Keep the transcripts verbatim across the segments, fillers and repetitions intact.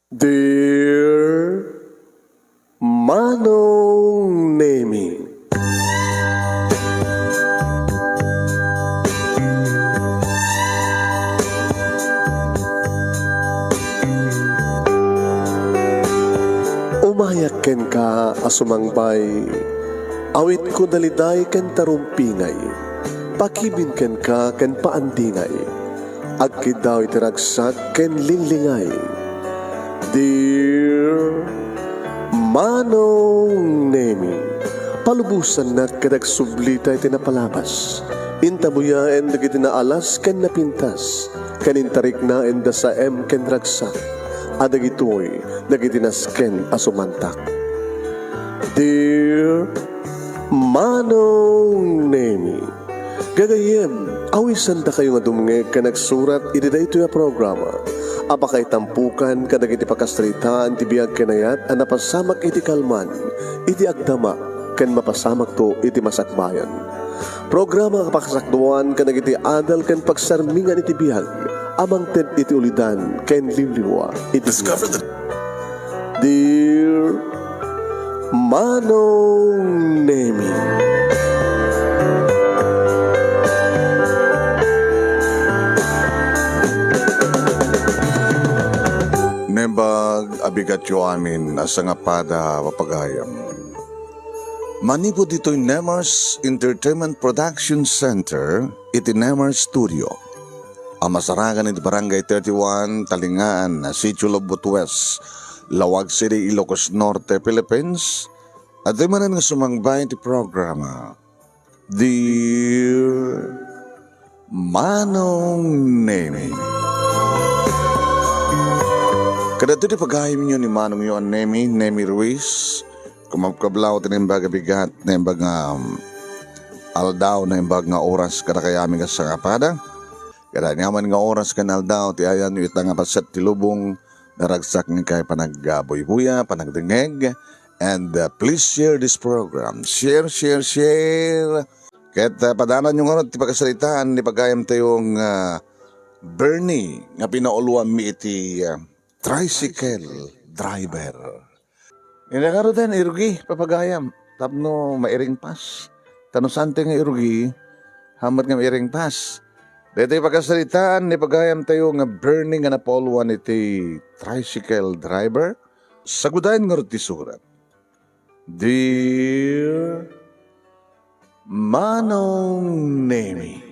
Dear Manong Nemi. Umayak kenka a sumangbay, awitko daliday ken tarumpingay, pakibin kenka ken paandingay, agkiddaw iti ragsak ken linglingay. Dear Manong Nemi, palubosannak ket agsublita iti napalabas. Intabuyaen dagiti naalas ken napintas, ken intariknaen da saem ken ragsak, a dagitoy dagiti nasken a sumantak. Dear Manong Nemi, gagayyem, awisandakayo nga dumngeg ken agsurat iti daytoy a programa a pakaitampukan kadagiti pakasaritaan ti biag ken ayat a napasamak iti kalman, iti agdama, ken mapasamakto iti masakbayan. Programa a pakasakduan kadagiti adal ken pagsarmingan iti biag a mangted iti ulidan ken liwliwa iti biag. Dear Manong Nemi. Naimbag a bigatyo amin a sangapada, papagayam. Manipud ditoy Nemars Entertainment Production Center iti Nemars Studio a masarakan iti Barangay thirty-one, Talingaan, Sitio Lobot West, Laoag City, Ilocos Norte, Philippines, adtoy manen nga sumangbay iti programa, Dear Manong Nemi. Kadagitoy ti pagayamyo ni Manongyo a Nemi, Nemi Ruiz. Kumakablaw ti naimbag a bigat, naimbag nga, um, aldaw, naimbag nga oras kadakayo amin a sangapada. Kada ania man nga oras ken aldaw ti ayanyo ita nga paset ti lubong, naragsak nga kay panag-, ah, buybuya, panagdengngeg. And, uh, please share this program. Share, share, share. Ket, uh, padananyo ngarud ti pakasaritaan ni pagayamtayo nga, uh, Bernie nga pinauluanmi iti, uh, tricycle driver. Ina ngaruden, irugi, papagayam, tapno mairingpas. Ta no saan ti nga irugi, haanmet nga mairingpas. Daytoy pakasaritaan ni pagayamtayo nga Bernie nga napauluan iti tricycle driver. Sagudayen ngarud ti surat. Dear Manong Nemi.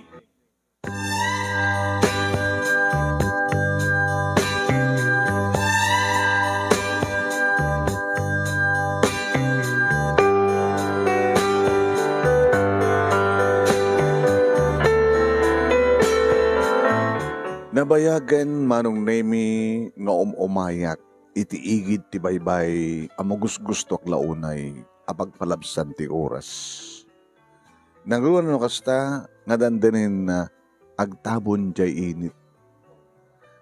Nabayagen, Manong Nemi, nga um-umayak iti igid ti baybay a magusgustoak la unay a pagpalabsan ti oras. Nangruna no kasta nga dandinin, ah, agtabon jay init.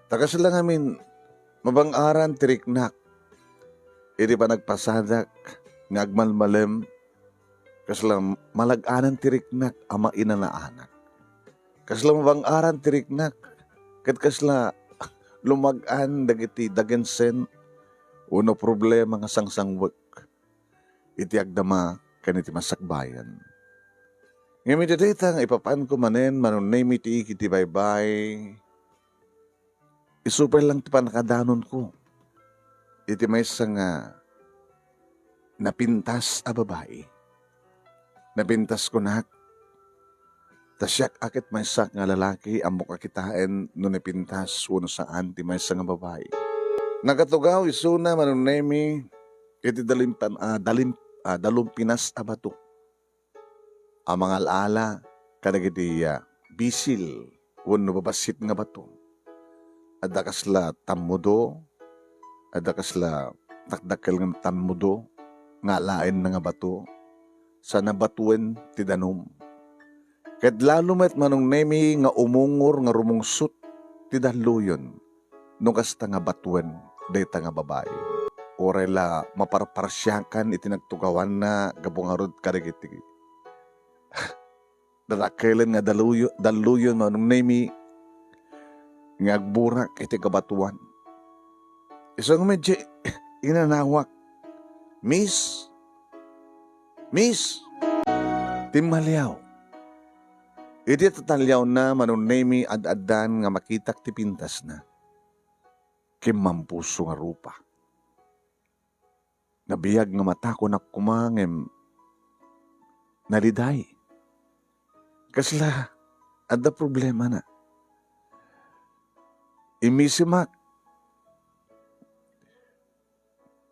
Ta kasla ngamin, mabang-aran ti riknak iti panagpasadak nga agmalmalem, kasla malag-anan ti riknak a mainanaanak. Kasla mabang-aran ti riknak, ket kasla lumag-an dagiti dagensen wenno problema nga sangsangwek iti agdama ken iti masakbayan. Ngem iti dayta nga ipapanko manen, Manong Nemi, ti igid ti baybay, isu pay lang ti pannakadanonko iti maysa nga napintas a babai. Napintas kunak, ta siak a ket maysak nga lalaki, ammok a kitaen no napintas wenno saan ti maysa nga babai. Nagatugaw isuna, Manong Nemi, iti dalimpan-, ah, dalim-, ah, dalumpinas a bato a mangal-ala kadagiti, ah, bisil wenno babassit nga bato. Adda kasla tammudo, adda kasla dakdakkel nga tammudo nga alaenna nga bato, sa nabatuen ti danum. Ket lalo met, Manong Nemi, nga umungor nga rumungsot ti dalluyon no kasta nga batuen dayta nga babai. Uray la maparparsiakan iti nagtugawanna gapu ngarud kadagiti dadakkelen nga daluyo-, dalluyon, Manong Nemi, nga agburak iti kabatoan. Isu nga medyo inanawak, "Miss! Miss!" Timmaliaw. Iti tataliawna, Manong Nemi, ad-addan nga makitak ti pintasna. Kimmampuso nga rupa. Nabiag nga matakonak koma ngem naliday. Kasla adda problemana. Immisimak.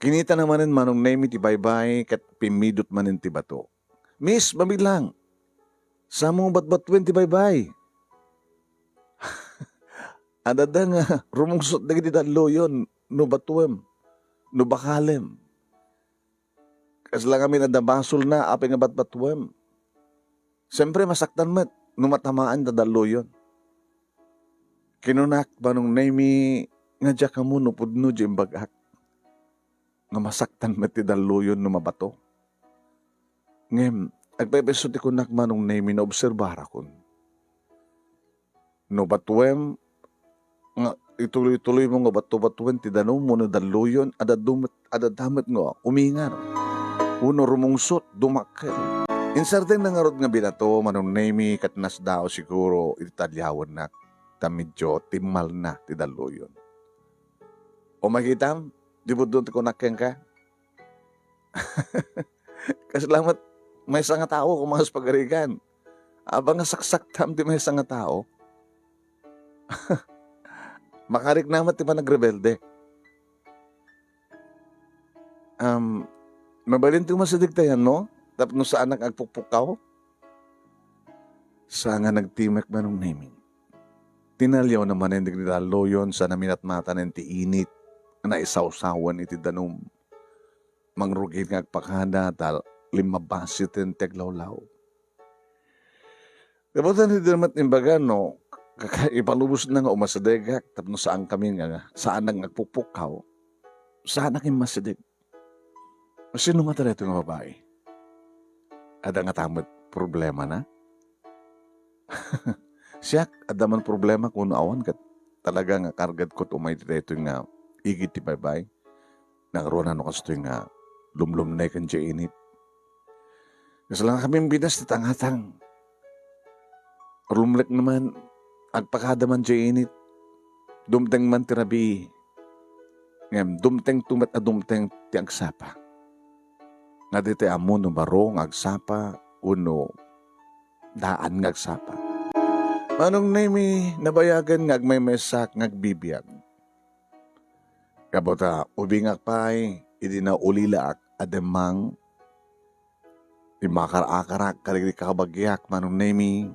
Kinitana manen Manong Nemi ti baybay ket pimmidot manen ti bato. "Miss, mabilang! Saanmo batbatuen ti baybay?" Ad-adda nga rumungsot dagiti dalluyon no batuem, no bakalem. Kasla ngamin adda basolna apay nga batbatuem. Siempre, masaktan met no matamaan ta dalluyon. Kinunak, Manong Nemi, nga diak ammo no pudno diay imbagak nga masaktan met ti dalluyon no mabato. Ngem, agpaypayso ti kunak, Manong Nemi, naobserbarakon. No batuem nga ituloy-tuloymo nga bato-batoen ti danum wenno dalluyon, adda met, adda met nga umingar wenno rumungsot, dumakkel. Insardengna ngarud nga binato, Manong Nemi, ket nasdaaw siguro iti taliawennak ta medyo timmalna ti dalluyon. O, makitam, di pudno ti kunak kenka? Kasla met maysa nga tao, kumas pagarigan. Apay nga saksaktam ti maysa nga tao? Makarikna met ti panagrebelde. Um, mabalin ti umasideg ta yan, no? Tapno saanak agpukpukkaw? Saan nga nagtimek, Manong Nemi. Tinaliawna manen dagiti dalluyon sana minatmatanen ti init a naisawsawen iti danum. Mangrugit nga agpakada ta limmabasiten ti aglawlaw. Gapu ta, idi met imbaga no, kaka-, ipalubosna nga umasidegak tapno saankami nga, nga saanak nga agpukpukkaw, saanak immasideg. Sino ngata daytoy nga babai? Adda ngata met problemana? Siak, adda man problema kuno awan ket talaga nga kargadko ti umay iti daytoy nga igid ti baybay. Nangruna no kastoy nga lumlumneken diay init. Kasla nga kami Pinas ti tangatang. Rumlek man, agpakada man diay init. Dumteng man ti rabii. Ngem dumtengto met a dumteng ti agsapa. Nga ditoy ammo no baro nga agsapa wenno daan nga agsapa. Manong Nemi, nabayagen nga agmaymaysak nga agbibiag. Gapu ta ubingak pay idi naulilaak a demmang, immakar-akarak kadagiti kabagiak, Manong Nemi.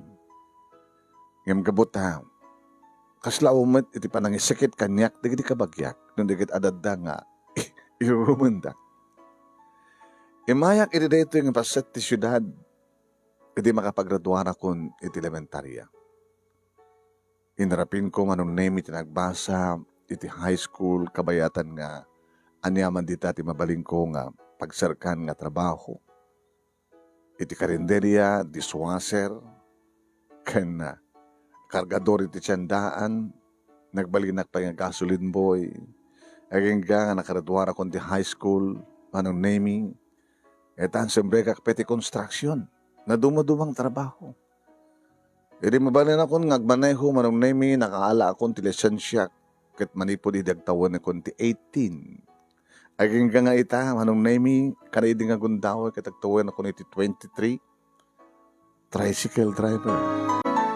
Ngem gapu ta, kasla awan met iti panangisikit kaniak dagiti kabagiak no di ket adda nga irurumendak. Immayak iti daytoy nga paset ti siudad idi makapagraduarakon iti elementaria. Inarapinko, Manong Nemi, ti nagbasa iti high school kabayatan nga aniaman dita ti mabalinko nga pagserkan nga trabaho. Iti karinderia, dishwasher, ken, ah, kargador iti tiendaan, nagbalinak pay nga gasoline boy. Agingga nga nakagraduarakon ti high school, Manong Nemi, ita insembrek pay ti construction. Nadumaduma nga trabaho. Idi mabalinakon nga agmaneho, Manong Nemi, nakaalaakon ti lisensiak ket manipud idi agtawenakon ti eighteen. Agingga nga ita, Manong Nemi, ken idi nga agundaway ket agtawenakon iti twenty-three, tricycle driver.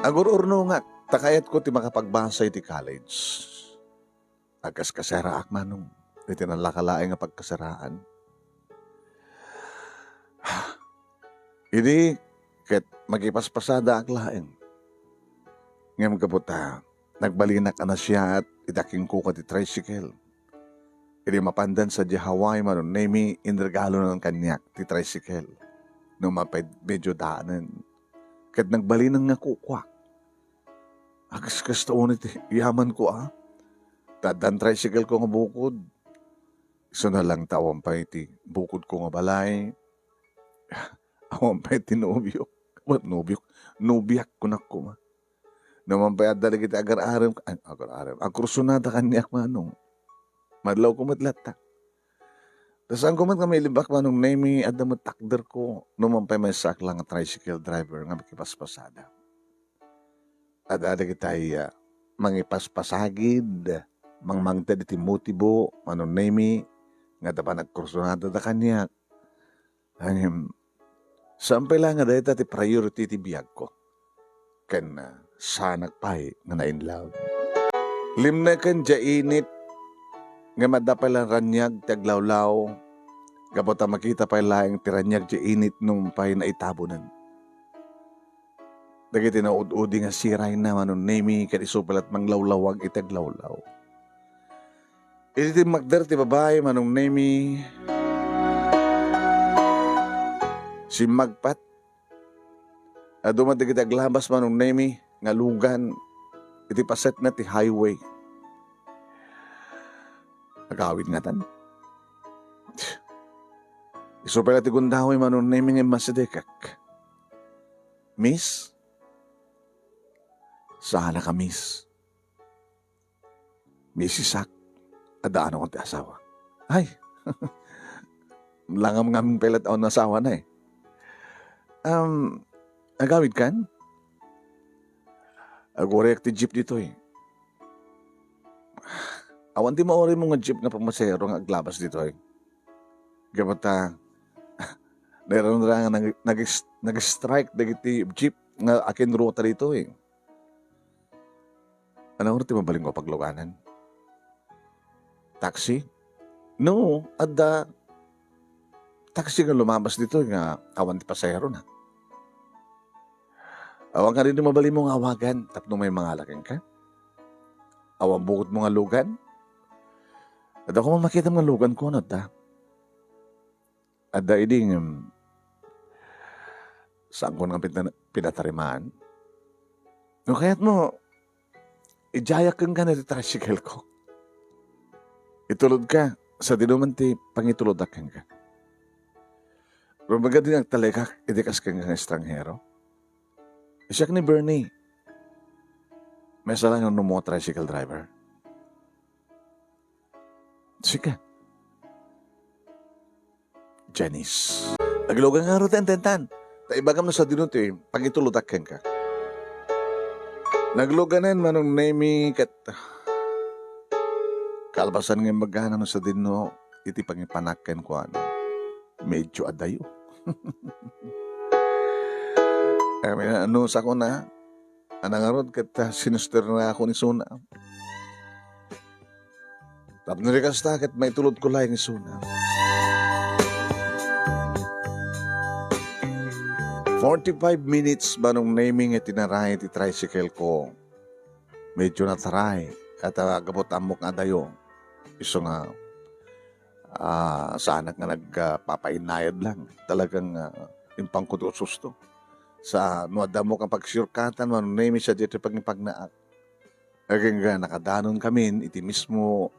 Agur-urnongak ta kayatko ti makapagbasa iti college. Agkaskaseraak, Manong, iti nalaka laeng a pagkasaraan. Idi ket makipaspasadaak laeng. Ngem gapu ta nagbalinak a nasiaat iti akingkuka ti tricycle. Idi mapandan sadiay Hawaii, Manong Nemi, inregalonan kaniak ti tricycle. No mapay-, medyo daanen. Ket nagbalinak nga kukuak. Agkaskasta unay ti yamanko, a. Ta addan tricycle ko nga bukod. Isuna lang ta awan pay ti bukodko nga balay. Awan pay ti nobiok. What nobiok? Nobiak, kunak koma. No man pay adda dagiti agar-arem, ay, agar-arem. Agkursunada kaniak, Manong. Madlawko met latta. Ta saanko met nga mailibak, Manong Nemy, adda met takderko, no man pay maysaak la nga tricycle driver nga makipaspasada. Adda dagitay, ah, mangipaspasagid, mangmangted iti motibo, Manong Nemy, nga adda panagkursunadada kaniak. Ngem, saan pay la nga dayta ti priority ti biagko. Ken, ah, saanak pay nga na-in love. Limneken diay init nga adda pay la raniag ti aglawlaw, gapu ta makita pay laeng ti raniag diay init no pay naitabonen. Dagiti naud-udi nga sirayna, Manong Nemy, ket isu pay la't manglawlawag iti aglawlaw. Iti timmakder ti babai, Manong Nemy, simmagpat. Adu met dagiti aglabas, Manong Nemy, nga lugan iti pasetna ti highway. Agawid ngatan. Isu pay la ti gundaway, Manong Nemy, nga immasidegek. Miss? Saan a ka, Miss? Missis ak, adda anakon ti asawa. Ay! Langamngamin pay la't awan asawana, eh. Um, agawidkan? Agurek ti jeep ditoy. Awan ti maurimo nga jeep nga pamasahero nga aglabas ditoy. Gapu ta, nairano ra nga nag-, nag-, nag-strike dagiti jeep nga akinruta ditoy. Ania ngarud ti mabalinko a pagluganan? Taxi? No, adda taxi nga lumabas ditoy nga awan ti pasaherona. Awan kadi ti mabalinmo nga awagan tapno maimangala kenka? Awan bukotmo nga lugan? Adda koma makitam nga lugan, kuno adda. Adda idi ngem, saanko nga pina-, pinatarimaan. No kayatmo, idiayak kenka iti tricycle ko. Itulodka, sadino man ti pangitulodak kenka. Rumbeng nga di nagtalekak iti kas kenka nga estranghero. Siak ni Bernie. Maysa la nga numo a tricycle driver. Sika. Janice. Naglugan ngarud ti ententan. Ta ibagam no sadino ti pangitulodak kenka. Nagluganen, Manong Nemy, ket kalpasan nga imbagana no sadino iti pangipanak kenkuana. Medyo adayo. Ay, may anusakon a. Ania ngarud ket, ah, sinusterna ako ni Suna. Tapno di kasta, ket maitulodko laeng isuna. Forty-five minutes, Manong Nemy, nga tinaray ti tricycle ko. Medyo nataray. Ket, ah, gapu ta ammok nga adayo. Isu nga, ah, saanak nga nagpapainnayad lang. Talagang, ah, impangkudususto. Sa, no adda ammok nga pagsiurkatan, Manong Nemy, sadiay ti pagipagnaak. Agingga nakadanonkamin iti mismo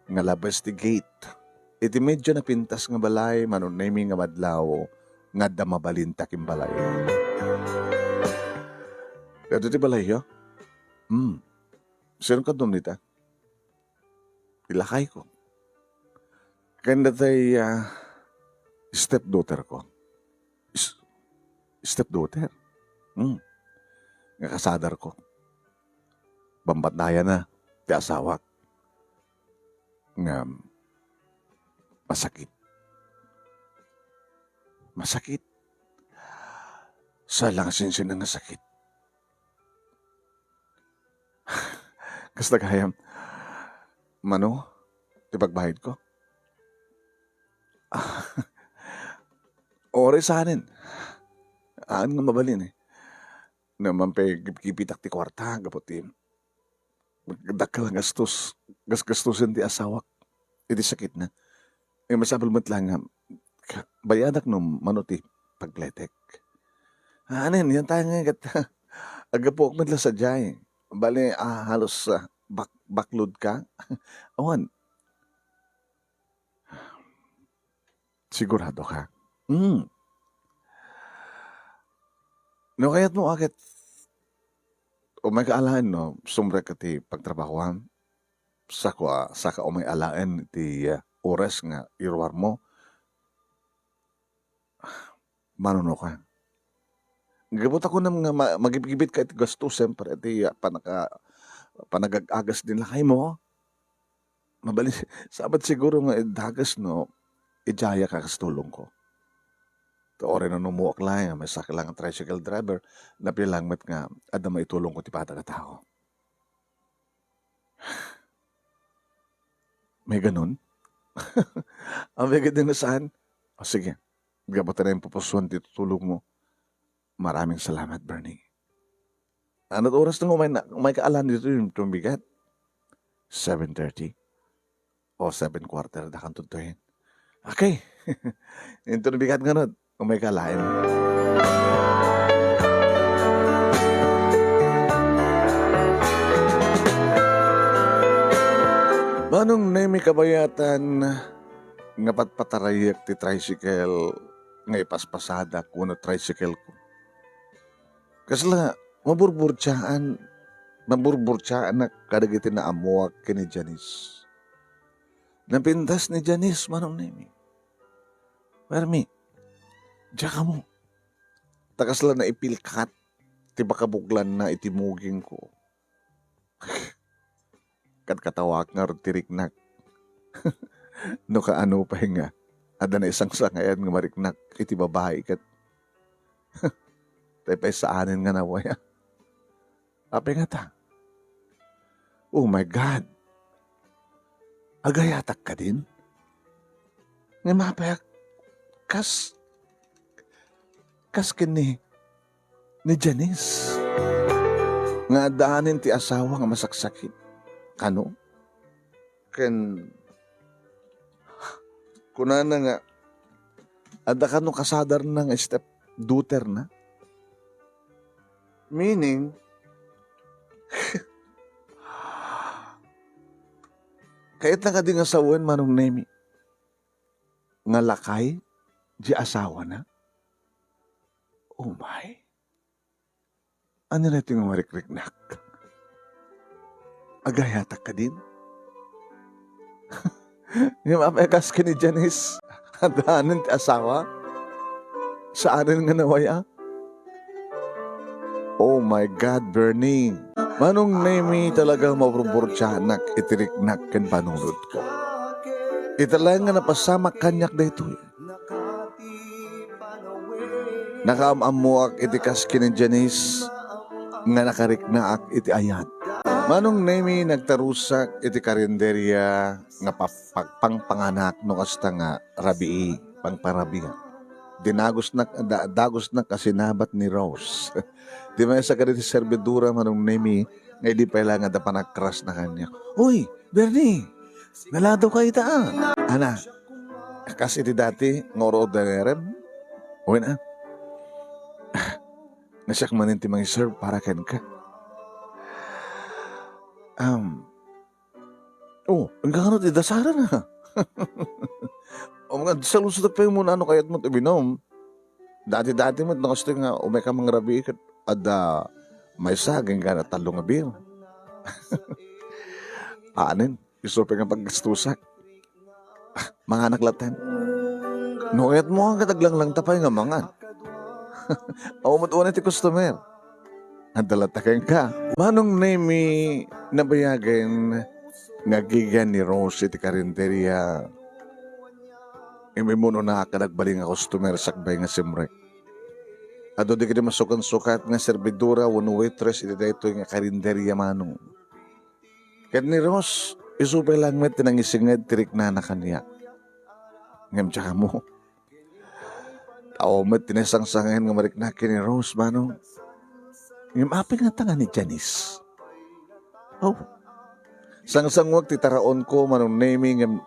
nga labes ti gate. Iti medyo napintas nga balay, Manong Nemy, nga madlaw nga adda mabalinta ken balay. Dito ti balayyo? Hmm. Sino kadnom dita? Ti lakayko. Ken datay, ah, stepdaughter ko. Is-, stepdaughter? Hmm. Nga kasadarko. Bambantayan na ti asawak. Nga masakit. Masakit. Sa lang sinsin nga sakit. Kasta gayam, mano ti pagbaid ko? Oray sanen. Aan nga mabalin, eh. Naman pay gipgipitak ti kuarta, gapu ti dakkel a gastos, gasgastosen ti asawak iti sakitna. Eh, masapul met lang nga, ka-, bayadak no mano ti pagpletek. Anen, yan tayo nga kat-, aggapuak met lang sadiay. Bali, ah, halos, ah, bak-, baklod ka. Awan. Sigurado ka? Hmm. No kayat mo, akit, o may kaalaan, no, sumrek ka ti pagtrabahoan. saka, saka umay alaen ti, ah, oras nga iruarmo, manunoka. Gapu ta kunam nga ma-, magibgibit ka iti gasto, siyempre, iti, ah, panaka-, panagag-agas din lakay mo. Mabali-, sabat siguro nga idagas no, idiayak a kas tulongko. Ta uray no, no ummuak laeng nga maysa ka lang a tricycle driver, napilangmet nga adda maitulongko ti patag a tao. May ganun? Ang may ganun na saan? O sige, gapu ta na yung pupusuan ti tutulong mo. Maraming salamat, Bernie. Anat oras na umay na, umay ka alan dito yung tumibigat? Seven thirty? O seven quarter, da kan tudtuhin. Okay. Yung tumibigat nga nun, umay ka lain. Manong Nemi kabayatan, nga patpatarayek ti tricycle nga ipaspasada kuno tricycle ko. Kasla, maburburtiaan, maburburtiaanak kadagiti naammuak ken ni Janice. Napintas ni Janice, Manong Nemi. Permi, diak ammo. Ta kasla naipilkat ti pakabuglanna iti muging ko. Kadkatawak ngarud ti riknak. No kaano pay nga, adda naisangsangayan nga mariknak iti babai ket tay pay saanen nga nawaya. Apay ngata? Oh my God! Agayatak kadin? Ngem apay a kas, kas ken ni, ni Janice nga addaanen ti asawa nga masaksakit? Kano? Ken kunana nga adda kano kasadarna nga stepdaughterna? Meaning, kayatna kadi nga sawen, Manong Nemi, nga lakay di asawana? Oh my. Ania daytoy nga marikriknak? Agayatak kadin? Ngem apay a kas ken ni Janice? Addaanen ti asawa? Saanen nga nawaya? Oh my God, Bernie! Manong Nemi, talaga maburburtiaanak iti riknak ken panunotko. Ita laeng nga napasamak kaniak daytoy. Nakaam-ammoak iti kas ken ni Janice nga nakariknaak iti ayat. Manong Nemi, nagtarusak iti karinderia nga pap-, pagpangpanganak no kasta nga rabii, pangparabiak. Dinagusnak, da-, dagusnak a sinabat ni Rose. Ti maysa kadagiti servidora, Manong Nemi, nga idi pay laeng adda panagkrasna kaniak. Uy, Bernie! Naladaw ka ita, a. Ana, kas iti dati nga ur-orderem? Wen a. Nga siak manen ti mangi-serve para kenka. Um, oh, inka kano ti dasaran, a. O, nga, saludsodek pay muna no kayatmo ti uminum. Dati-dati met, no kastoy nga, umay ka mangrabii ket adda maysa, agingga na tallo nga beer. Anen, isu pay nga paggastusak. Ah, manganak latten. No kayatmo nga ket aglanglang ta pay nga mangan. Awan met unay ti customer. Adda latta kenka. Manong Nemi, nabayagen nga agigan ni Rose iti karinderia. Immunona a kadagbalin nga customer sakbay nga simrek. Adu dagiti masukansukat nga servidora wenno waitress iti daytoy nga karinderia, Manong. Ket ni Rose, isu pay laeng met ti nangisinged ti riknana kaniak. Ngem diak ammo. Awan met ti naisangsangayan nga mariknak ken ni Rose, Manong. Ngem apay ngata nga ni Janice? Oh. Sangsanguek ti taraonko, Manong Nemi, ngem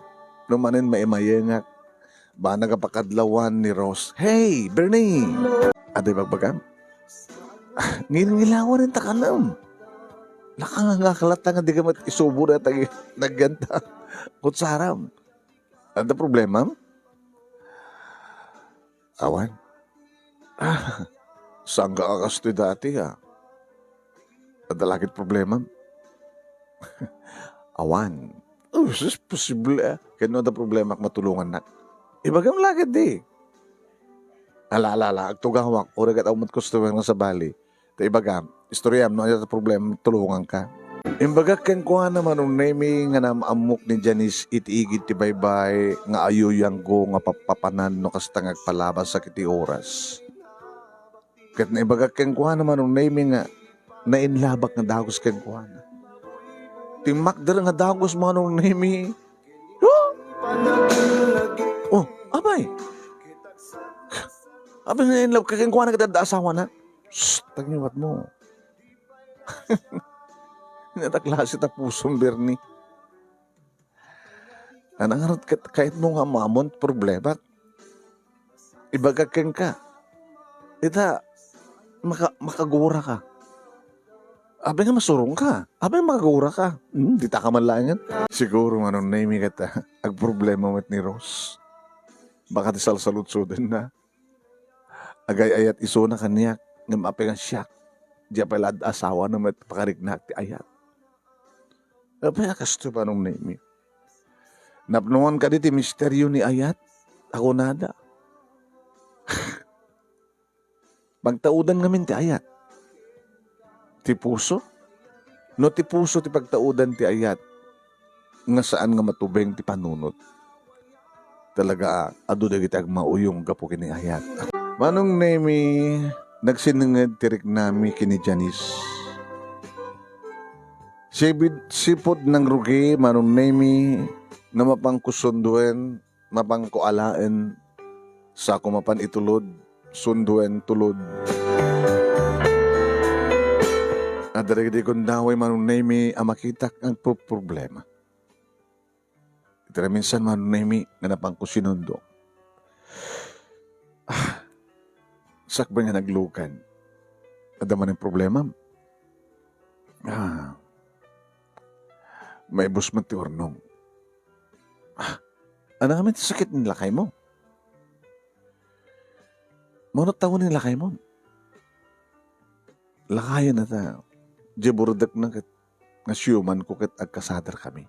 no manen maimayengak, banag a pakadlawan ni Rose. Hey, Bernie! Adda ibagbagam? Ah, ngilngilawan ta kanam. Nakangangak latta nga di ka met isubo dayta nagyanta. Kutsaram. Adda problema? Awan. Ah, saan ka kastoy dati, a? Adda la ket problema? Awan. Oh, sus, posible, ah. Ken no adda problemak, matulongannak. Ibagam la ketdi. Ala, ala, ala, agtugawak, uray ket awan met customer nga sabali. Ta ibagam, istoryam, no adda problema, tulonganka. Imbagak kenkuana, Manong Nemi, nga naam-ammok ni Janice iti igid ti baybay nga ayuyangko nga pappapanan no kasta nga agpalabas ket iti oras. Ket naibagak kenkuana, Manong Nemi, nga nainlabak nga dagus kenkuana. Timmakder nga dagus, Manong Nemi. Oh! Oh, apay! Apay nga nainlabak kenkuana ket adda asawana? Shh! Tagiwat mo. Nataklase ta pusom, Bernie. Ana ngarud ket kayatmo nga ammon ti problemak? Ibagak kenka. Ita, maka-, makaguraka. Apay nga masurongka? Apay nga makaguraka? Hmm, dita ka man laengen? Siguro, Manong Nemi, ket, ah, agproblema met ni Rose. Baka ti salsaludsodenna. Agay-ayat isuna kaniak, ngem apay nga siak? Di apay la adda asawana met pakariknak ti ayat. Apay a kastoy, Manong Nemi? Napnoan kadi ti misterio ni ayat a kunada? Pagtaudan ngamin ti ayat. Ti puso? No ti puso ti pagtaudan ti ayat, nga saan nga matubeng ti panunot. Talaga, adu dagiti agmauyong gapu ken ni ayat. Manong Nemi, nagsinenged ti riknami ken ni Janice. Sipud, sipud nangrugi, Manong Nemi, nga mapangko sunduen, mapangko alaen, sako mapan itulod, sunduen tulod. Adda dagiti gundaway, Manong Nemi, a makitak agpoproblema. Iti naminsan, Manong Nemi, nga napangko sinundo. Ah, sakbay nga naglugan. Adda manen problema? Ah, maibus met ti urnong. Ah, ania ngamin ti sakit ni lakaymo? Mano tawen ni lakaymo? Lakayen ta, diay burdekna ket nga siumanko ket agkasaderkami.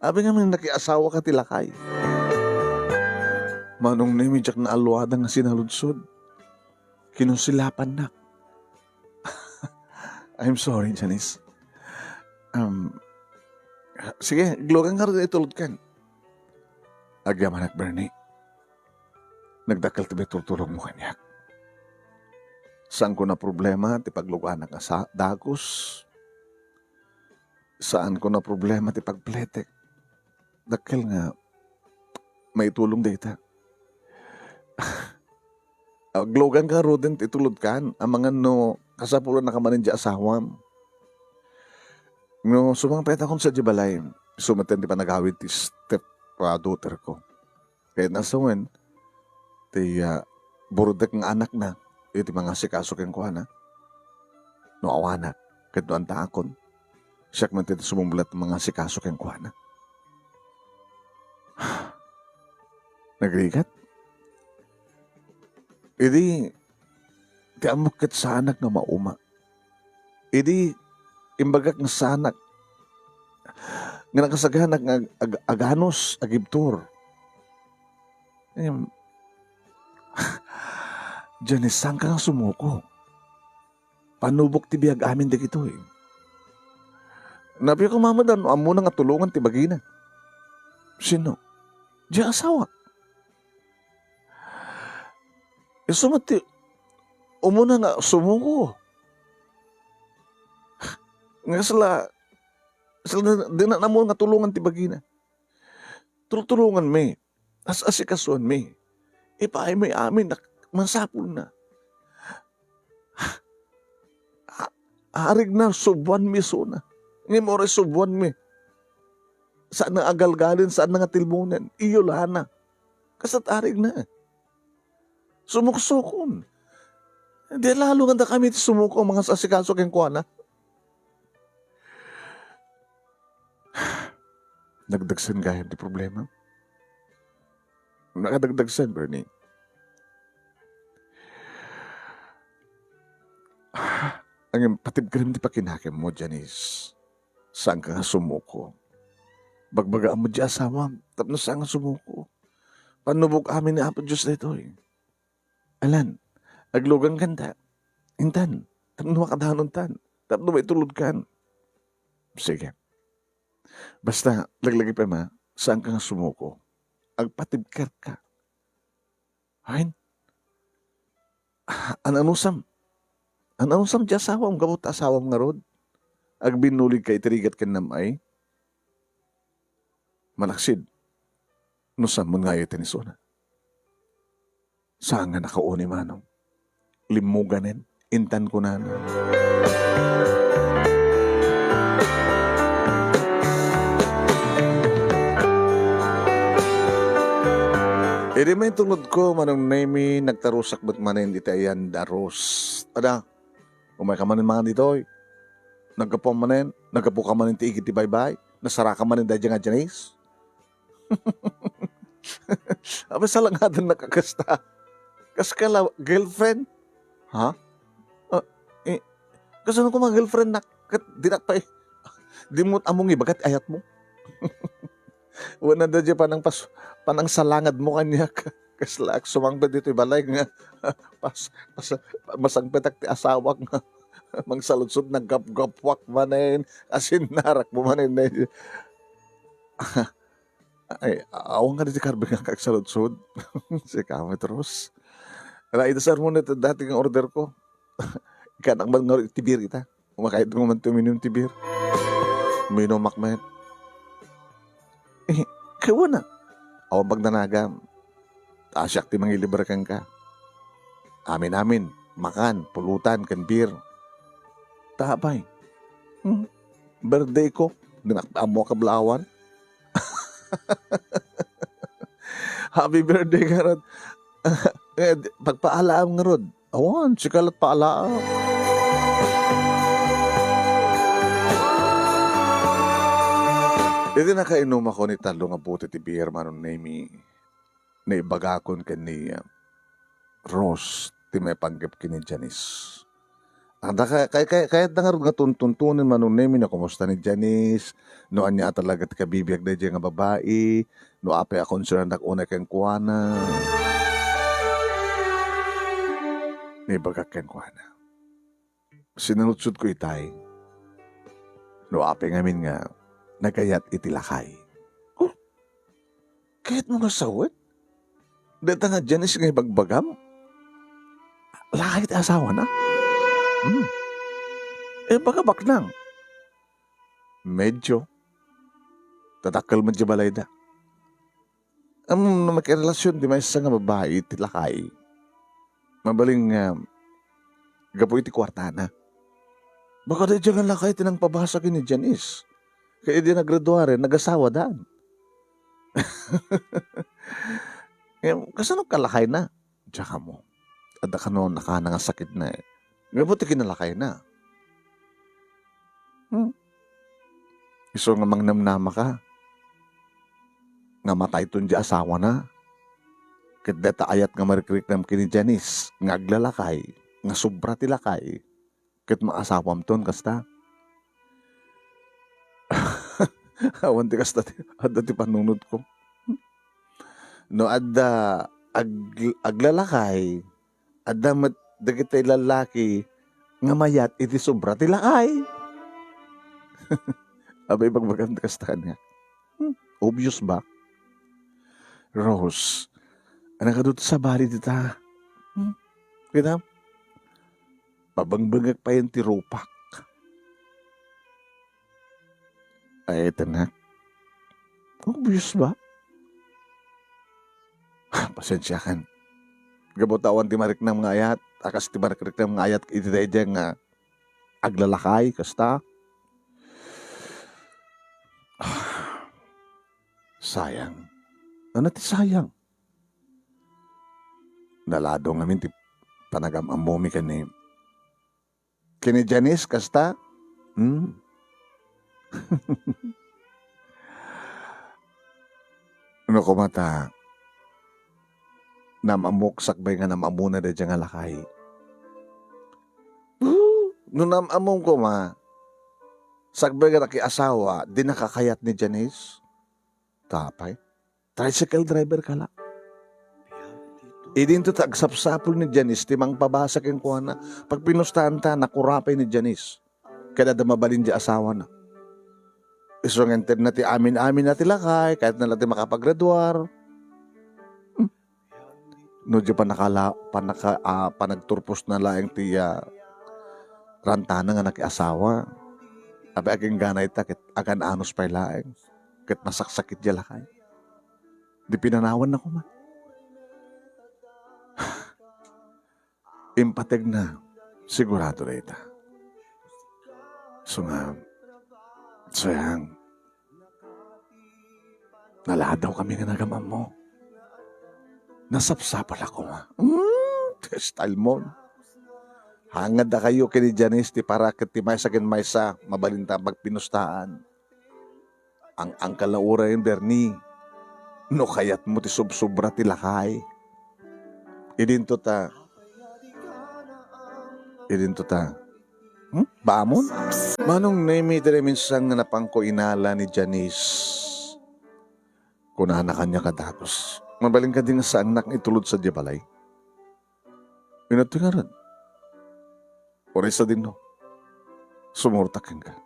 Apay ngamin nakiasawaka ti lakay? Manong Nemi, diak naalluadan nga sinaludsod. Kinunsilapannak. I'm sorry, Janice. Um, sige, aglugan ngarud itulodkan. Agyamanak, Bernie. Nagdakkel ti maitultulongmo kaniak. Saanko a problema ti pagluganak a sa-, dagus. Saanko a problema ti pagpletek. Dakkel nga maitulong dayta. Agluganka ngaruden ti itulodkan, amangan no kasapulannaka manen diay asawam. No sumangpetakon sadiay balay, isu met ti panagawid ti step, ah, daughter ko. Ket nasawen ti, ah, burdek nga anakna iti mangasikaso kenkuana. No awanak, ket no addaakon, siak met ti sumumlet mangasikaso kenkuana. Nagrigat? Idi, ti ammok ket saanak nga mauma. Idi, imbagak nga saanak, nga nakasaganak nga ag-, ag-, aganus, agibtur. Em, Janice, saanka nga sumuko. Panubok ti biag amin dagitoy. Napiak a mamada no ammona nga tulongan ti bagina. Sino? Diay asawak. Isu met ti umuna nga sumuko. Nga sala, sala dina namon nga tulongan ti bagina. Tultulonganmi. As-asikasuanmi. Ipaaymi amin a masapulna. A-, arigna, subuanmi isuna. Ngem uray subuanmi, saan nga agalgalen, saan nga tilmonen. Iyulana. Kasta't arigna. Sumuksukon. Di lalo nga dakami ti sumuko a mangas-asikaso kenkuana. Nagdagsen gayam ti problema. Nakadagdagsen, Bernie. Ngem patibkerem ti pakinakemmo, Janice. Saanka nga sumuko. Bagbagaam met ti asawam tapno saan nga sumuko. Pannubog amin ni Apo Dios daytoy. Alan, aglugan kanta. Intan, tapno makadanontan. Tapno maitulodkan. Sige. Basta, laglagipen, ha, saanka nga sumuko. Agpatibkerka. Wen? An-anusam? An-anusam ti asawam gapu ta asawam ngarud? Agbinnuligka iti rigat ken nam-ay? Malaksid, no saanmon nga ayaten isuna. Saan nga nakauni, manong. Limmuganen, intan kunana. Idi maitulodko, Manong Nemy, nagtarusak met manen iti ayan da Rose. Ada, umayka manen mangan ditoy. Naggapuam manen, naggapuka manen ti igid ti baybay, nasaraka manen daydiay nga Janice. Apay, salangadannak a kasta. Kaska la girlfriend? Ha? Ah, eh, kasano koma girlfriendnak? Ket dinak pay, di mo ammo nga ibaga ti ayatmo. Wen, adda diay panangpas-, panangsalangadmo kaniak. Kasla ak sumangpet ditoy balay nga pas-, pas-, masangpetak ti asawak nga mangsaludsod, naggapgappuak manen, asinnarakmo manen. Ay, awan kadi ti karbeng nga agsaludsod. Sika met, Rose. Ala, ita sermon ita dati nga order ko. Ikkanak man ngarud iti beer ita. Umakayat ko man ti uminum ti beer. Uminumak met. Eh, kaywana. Awan pagdanagam. Ta siak ti mangilibre kenka. Amin-amin, makan, pulutan, ken beer. Ta apay? Hmm? Birthday ko. Dinak ammo a kablawan. Happy birthday, ngarud. Eh, di-, pagpaalaam ngarud. Awan, sika la't paalaam. Iti nakainumakon ita tallo nga bote ti beer, Manong Nemy, naibagakon ken ni, ah, Rose ti maipanggep ken ni Janice. Adda ka-, kay-, kay-, kayatda ngarud nga tuntuntunen, Manong Nemy, no kumusta ni Janice, no ania a talaga ti kabibiag daydiay nga babai, no apay a concernnak unay kenkuana. Naibagak kenkuana. Sinaludsodko itay no apay ngamin nga nagayat iti lakay. Oh, kayatmo nga sawen? Dayta nga Janice nga ibagbagam, lakay ti asawana? Hmm. Eh, baka baknang. Medyo. Tadakkel met diay balayda. Am, no makirelasyon ti maysa nga babai iti lakay, mabalin nga gapu iti kuartana. Baka daydiay nga lakay ti nangpabasa ken ni Janice. Ket idi nagraduaren, nagasawadan. Ngem, kasano kalakayna? Diak ammo. Adda kano nakana nga sakitna, eh. Gapu ti kinalakayna. Hmm? Isu nga mangnamnamaka nga matayton diay asawana. Ket dayta ayat nga marikriknam ken ni Janice nga aglalakay, nga sobra ti lakay, ket maasawamton kasta. Awan ti kasta ti, adda ti panunotko. No adda ag-, aglalakay, adda met dagiti lallaki nga mayat iti sobra ti lakay. Abay, bagbagam ti kasta kaniak. Hmm, obvious ba? Rose, anak, adu ti sabali dita. Hmm? Kita? Pabengbengek payen ti rupak. Ay, tanak. Obvious ba? Pasensiakan. Gapu ta awan ti mariknam nga ayat, a kas ti marikriknam nga ayat iti daydiay nga aglalakay, kasta. Sayang. Ano ti sayang? Nalado ngamin ti panagam-ammomi ken ni, ken ni Janice, kasta? Hmm? No koma ta, nam-ammok sakbay nga nam-ammona daydiay nga lakay. No nam-amom koma, sakbay nga nakiasawa, di nakakayat ni Janice? Tapay. Tricycle driver ka la. Idinto ta agsapsapul ni Janice ti mangpabasa kenkuana. Pagpinustaanta, nakurapay ni Janice. Kada da mabalin di asawana. Isu nga intedna ti amin-amin na ti lakay, kayatna la ti makapagraduar. Hmm. No di panakala-, panaka-, ah, panagturpos na laeng ti, ah, rantana nga nakiasawa. Apay, agingganay ta ket agan-anos pay laeng. Ket masaksakit di lakay. Di pinanawanna koma. Impategna, sigurado dayta. Isu nga, sayang, naladawkami nga nagam-ammo. Nasapsapul a koma. Hmm, ti style mo. Hangad a kayo ken ni Janice ti para ket ti maysa ken maysa, mabalinta pagpinustaan. Ang-angkal a uray, Bernie, no kayatmo ti subsubra ti lakay. Idinto ta. Idinto ta. Hmm? Baamon? Manong Nemi, ti naminsan nga napangko inala ni Janice. Kunana kaniak a dagus, mabalin kadi nga saannak nga itulod sadiay balay? Inatto ngarud. Uray sadino. Sumurtak kenka.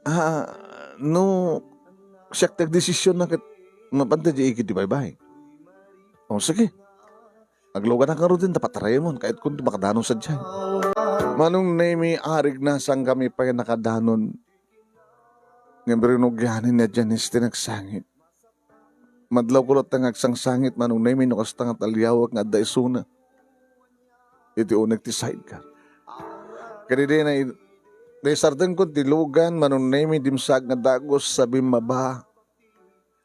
Ah, no siak ti agdesisyon na ket mapanda di igid di baybay. O, sige. Agluganak ngaruden ta patarayemon, kayatko ti makadanon sadiay. Manong Nemi, arig na saan kami pay nakadanon. Ngem rinugianen ni Janice ti nagsangit. Madlawko latta nga agsangsangit, Manong Nemi, no kasta nga taliawek nga adda isuna iti uneg ti sidecar. Ket idi na, naisardengko ti lugan, Manong Nemi, dimsaag nga dagus, sabimmaba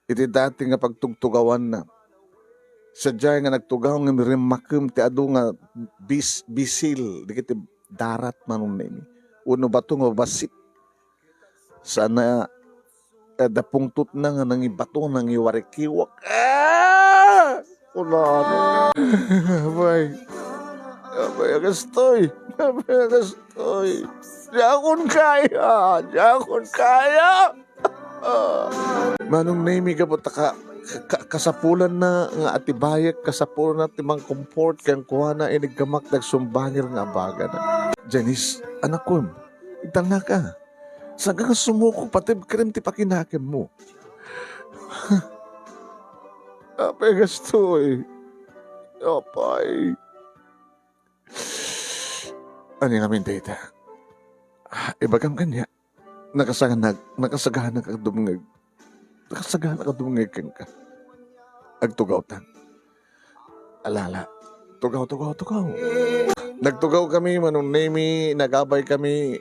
iti dati nga pagtugtugawanna. Sadiay nga nagtugaw ngem rimmakem ti adu nga bis-, bisil dagiti darat, Manong Nemi, wenno bato nga basit. Sana, eh, adda pungtotna nga nangibato, nangiwarikiwak. Ah! Kunana. Apay. Apay, agastoy. Apay, agastoy. Diakon kaya. Diakon kaya. Ah. Manong Nemi, gapu ta ka-, ka-, kasapulanna nga atibayek, kasapulanna ti mangkomfort kenkuana, iniggamak dagsumbangir nga abagana. Janice, anakon, igtalnaka. Saan ka nga sumuko, pati krem ti pakinakemmo. Apay, gastoy. Apay. Ania ngamin dayta? Ibagam kaniak. Nakasaganak, nakasaganak a dumngeg. Nakasaganak a dumngeg kenka. Agtugawtan. Alala. Tugaw, tugaw, tugaw. Nagtugaw kami, Manong Nemi, nagabay kami,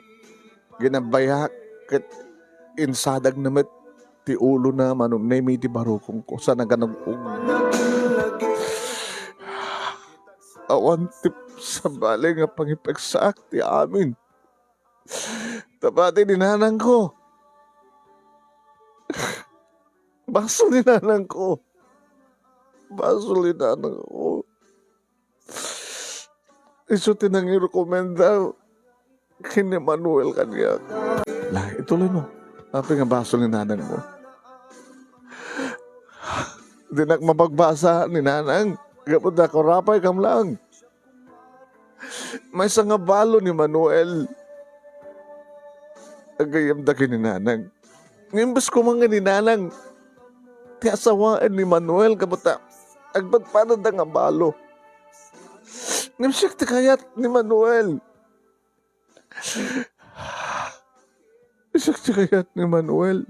ginabayak, ket insadagna met ti ulona, Manong Nemi, ti barukongko, sa naganag-ug. Awan ti sabali nga pangipegsaak ti amin. Ta pati ni nanangko. Basol ni nanangko. Basol ni nanangko. Isu ti nangirekomenda ken ni Manuel kaniak. La, ituloy mo. Apay nga basol ni nanangmo? Dinak mapagbasa ni nanang. Gapu ta kurapay kam lang. Maysa nga balo ni Manuel. Agayyemda ken ni nanang. Nga imbes koma nga ni nanang ti asawaen ni Manuel, gapu ta agpadpadanda nga balo. Ngem siak ti kayat ni Manuel. Siak ti kayat ni Manuel.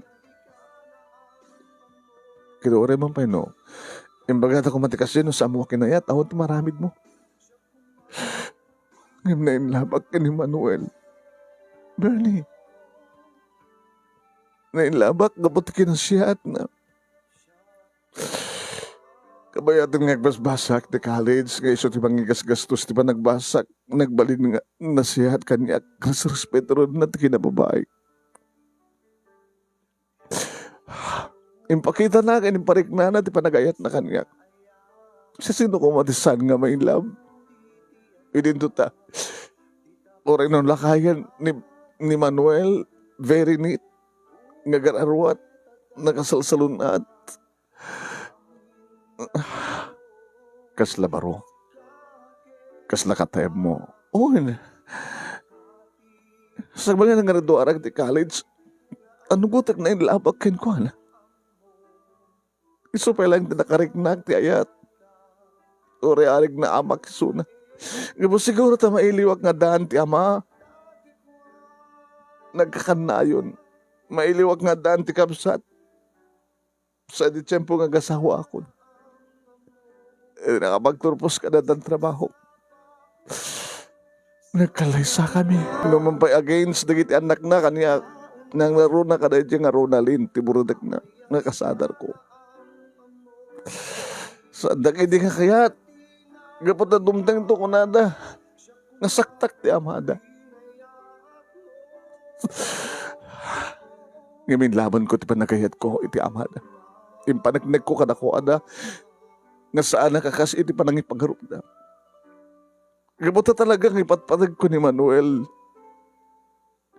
Ket uray man pay no, imbagada koma ti kasdiay no saanmo a kinayat, awan ti maramidmo. Ngem nainlabak ken ni Manuel. Bernie, nainlabak gapu ti kinasiatna. Kabayaten nga agbasbasak ti college nga isu ti mangigasgastos ti panagbasak, nagbalin nga nasiat kaniak, resrespetorenna ti kinababaik. Impakitana ken impariknana ti panagayatna kaniak. Sisino koma ti saan nga mailab? Idinto ta, uray no lakayen ni, ni Manuel, very neat, nga gar-aruat, nakasalsalun-at. Kasla baro? Kasla katayabmo? Wen, sabali nga naggraduarak ti college, anugotek nailabak kenkuana. Isu pay laeng ti nakariknak ti ayat. Uray arik naamak isuna. Ngem siguro ta mailiwak nga daan ti ama. Nagkakannayon. Mailiwak nga daan ti kabsat. Sa di tiempo nga agasawaakon. Eh, nakapagturpos kada dan trabaho. Nagkalaysa kami. No man pay against dagiti annakna, kaniak, nangruna kada iti nga Ronalyn, ti burudekna, nga kasadarko. Sa dagiti nga kayat, gapu ta dumtengto kunada, nasaktak ti amada. Ngem inlabanko ti panagayatko iti amada. Impaneknekko kadakuada nga saanak a kas iti panangipagarupda. Gapu ta talaga nga ipatpategko ni Manuel.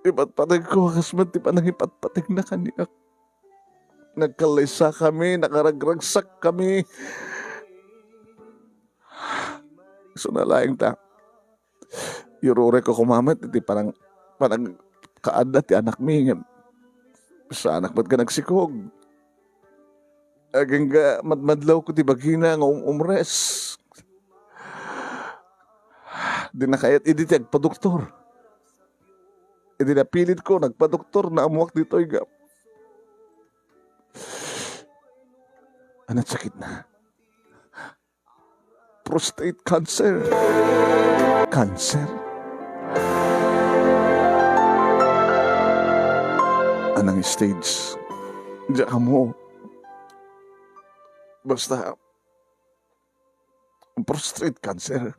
Ipatpategko a kas met ti panangipatpategna kaniak. Nagkallaysakami, nakaragragsakami. Isuna laeng ta, irurekko koma met iti panang-, panagkaadda ti anakmi, ngem saanak met nga nagsikog. Agingga madmadlawko ti bagina nga um-, umres. Di nakayat idi ti agpadoktor. Idi napilitko, nagpadoktor, naammoak ditoy nga, anat sakitna? Prostate cancer. Cancer? Anang stage? Diak ammo. Basta, prostate cancer.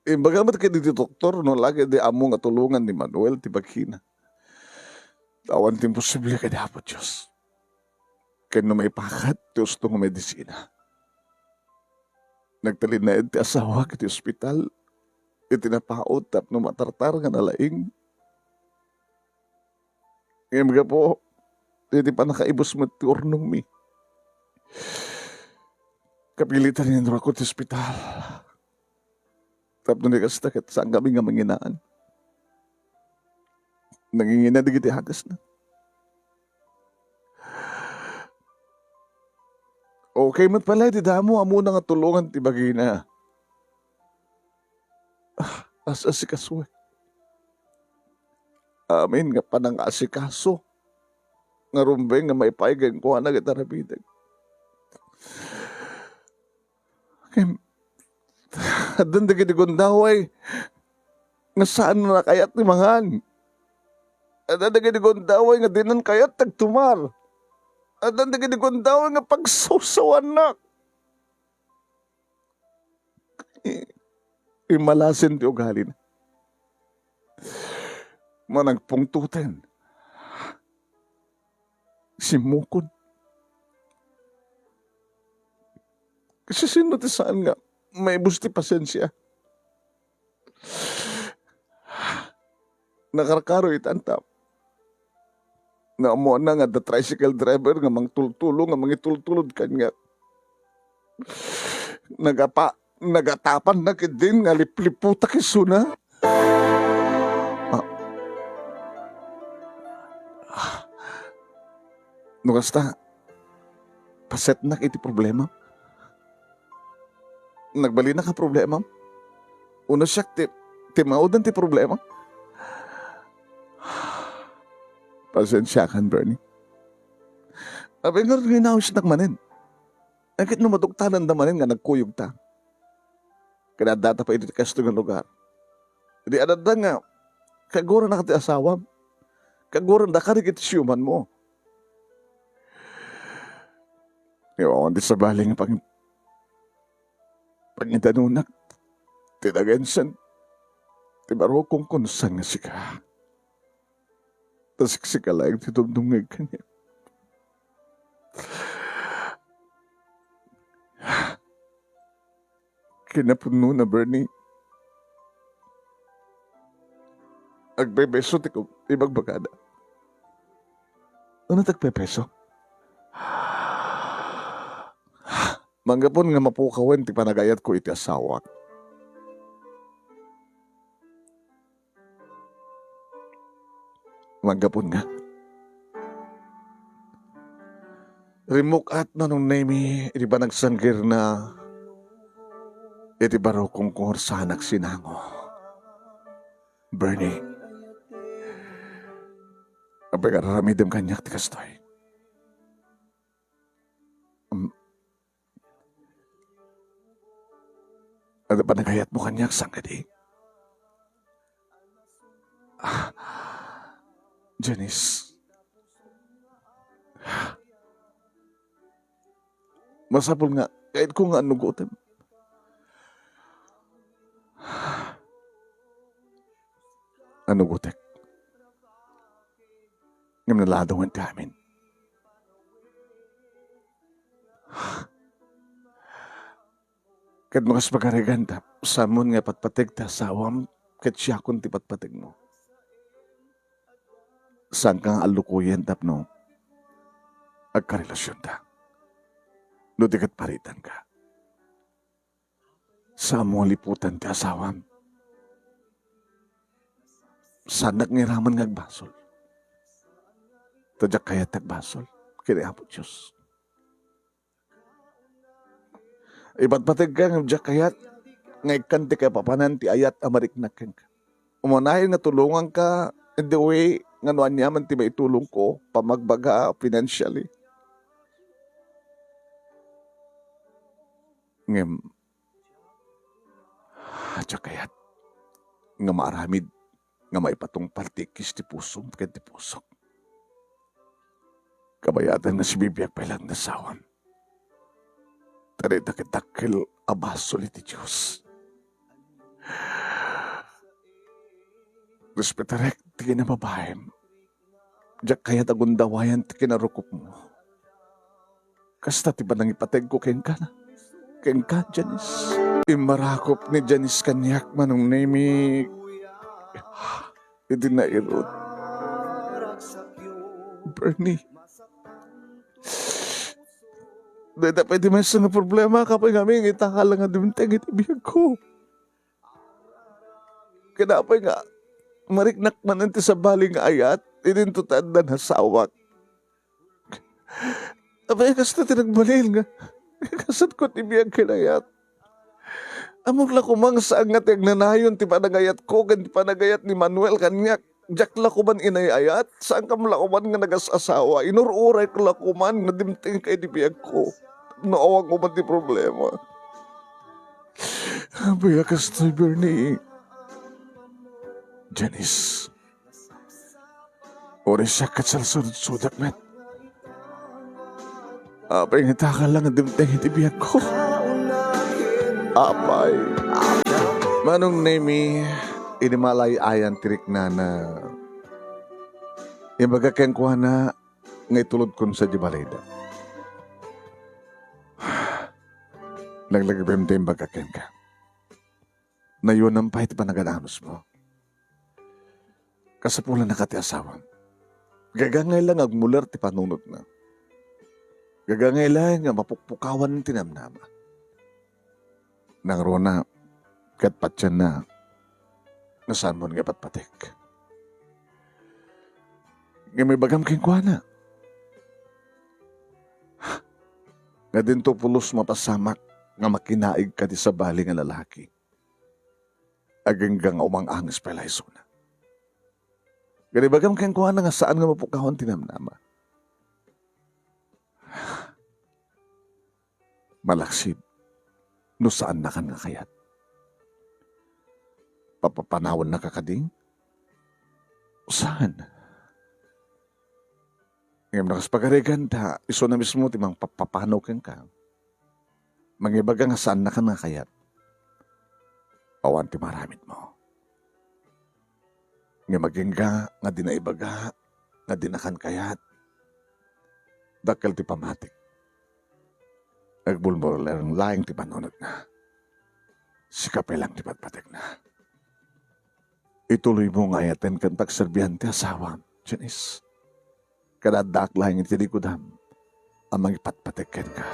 Imbaga met kadagiti doktor, no, lagi di ammo nga tulongan ni Manuel ti bagina. Awan ti imposible kadi Apo Dios. Ken no maipakat ti usto nga medisina. Nagtalinaed ti asawak iti ospital, iti napaut tapno matartar nga nalaing. Ngem gapu iti pannakaibus met ti urnongmi, kapilitan nga inruakko ti ospital. Tapno di kasta, ket saankami nga manginaan. Nangingina dagiti hakesna. Okay met pala iti damo, ammona nga tulongan ti bagina. Ah, as-asikasuek. Amin nga panangasikaso nga rumbeng nga maipaay kenkuana ket aramidek. Ngem, addan dagiti gundaway nga saan a kayat ti mangan. Addan dagiti gundaway nga dinan kayat ti agtumar. Addan dagiti gundaway nga pagsawsawannak. I-, immalasen ti ugalina. Managpungtoten. Simmukod. Sisino ti saan nga maibus ti pasensia? Nakarkaro ita, anta. Naammoanna nga adda tricycle driver nga mangtultulo, nga mangitultulod kaniak. Nagapa-, nagatapanna ketdin nga lipliputak isuna. Ah. Ah. No kasta, pasetnak iti problema. Nagbalinak a problema? Wenno siak ti, ti mauden ti problema? Pasensiakan, Bernie. Apay ngarud nga inawisnak manen? Ket no maduktalanda manen nga nagkuyogta, ket addata pay iti kastoy nga lugar, idi adda nga kagurannak ti asawam, kaguranda kadi iti siumanmo. Awan ti sabali nga pang-, pangidanonak ti nagensen ti barukong kunsan nga sika. Ta siksika laeng ti dumdumngeg kaniak. Kinapudnona, Bernie. Agpepeso ti ku-, ibagbagada. Ano ti agpepeso? Manggapon nga mapukawen ti panagayatko iti asawak. Manggapon nga, rimmuk-at Manong Nemi iti panagsanggirna iti barukong kung saan agsinango. Bernie, apay nga ar-aramidem kaniak ti kastoy? Am-, Adda panagayatmo kaniak, saan kadi? Ah, Janice. Masapul nga, kayatko nga anugotem. Anugotek. Ngem naladawen ti amin. Ket no kas pagarigan ta, saanmon nga ipatpateg ti asawam ket siakon ti patpategmo. Saanka nga allukoyen tapno agkarelasionta. No di ket paritanka. Saanmo nga liputan ti asawam. Saannak nga iraman nga agbasol. Ta diak kayat ti agbasol ken Apo Dios. Ipatpategka nga diak kayat nga ikkan ti kaipapanan ti ayat a mariknak kenka. Umanayon nga tulonganka in the way nga no aniaman ti maitulongko, pamagbaga, financially. Ngem, diak kayat nga maaramid nga maipatungpal ti ikkis ti pusom ken ti pusok. Kabayatan nga sibibiag pay laeng ti asawam. Ta dayta ket dakkel a basol iti Dios. Respetarek ti kinababaem. Diak kayat a gundawayan ti kinarukopmo. Kasta ti panangipategko kenka, kenka, Janice. Immarakop ni Janice kaniak, Manong Nemi, iti nairut. Bernie, dayta pay ti maysa nga problema, apay ngamin nga itakal nga dimteng iti biagko. Ket apay nga mariknak manen ti sabali nga ayat, idinto ti addan asawak. Apay kasta ti nagbalin nga kasatko ti biag ken ayat. Ammok la koma nga saan nga ti agnanayon ti panagayatko ken ti panagayat ni Manuel kaniak. Diak la koma inay-ayat, saankam la koma nga nagas-asawa, inur-urayko la koma nga dimtengka iti biagko. No awan koma ti problema. Apay a kastoy, Bernie. Janice. Uray siak ket salsudsudak met. Apay nga itakal nga dimteng iti biagko. Apay. Manong Nemi, idi malay-ayan ti riknana, imbaga kenkuana nga itulodkon sadiay balayda. Laglagipem ti imbaga kenka. Nayonan pay ti panagan-anusmo. Kasapulannaka ti asawam. Gagangay la nga agmuler ti panunotna. Gagangay la nga mapukpukawan ti namnama. Nangruna ket patienna nga saanmon nga ipatpatek. Ngem ibagam kenkuana nga dinto pulos mapasamak nga makinaig kadi sabali nga lalaki. Agingga nga umang-anges pay la isuna. Ngem ibagam kenkuana nga saan nga mapukawan ti namnama. Malaksid no saannakan nga kayat. Papapanawennaka kadi? Saan? Ngem no kas pagarigan ta, isuna mismo ti mangpapapanaw kenka. Mangibaga nga saannakan nga kayat. Awan ti maaramidmo. Ngem agingga nga di naibaga nga dinakan kayat. Dakkel ti pammatik. Agbulbulong laeng ti panunotna. Sika pay lang ti patpategna. Ituloymo nga ayaten ken pagserbian ti asawam, Janice. Kada addaak laeng iti likudan a mangipatpateg kenka.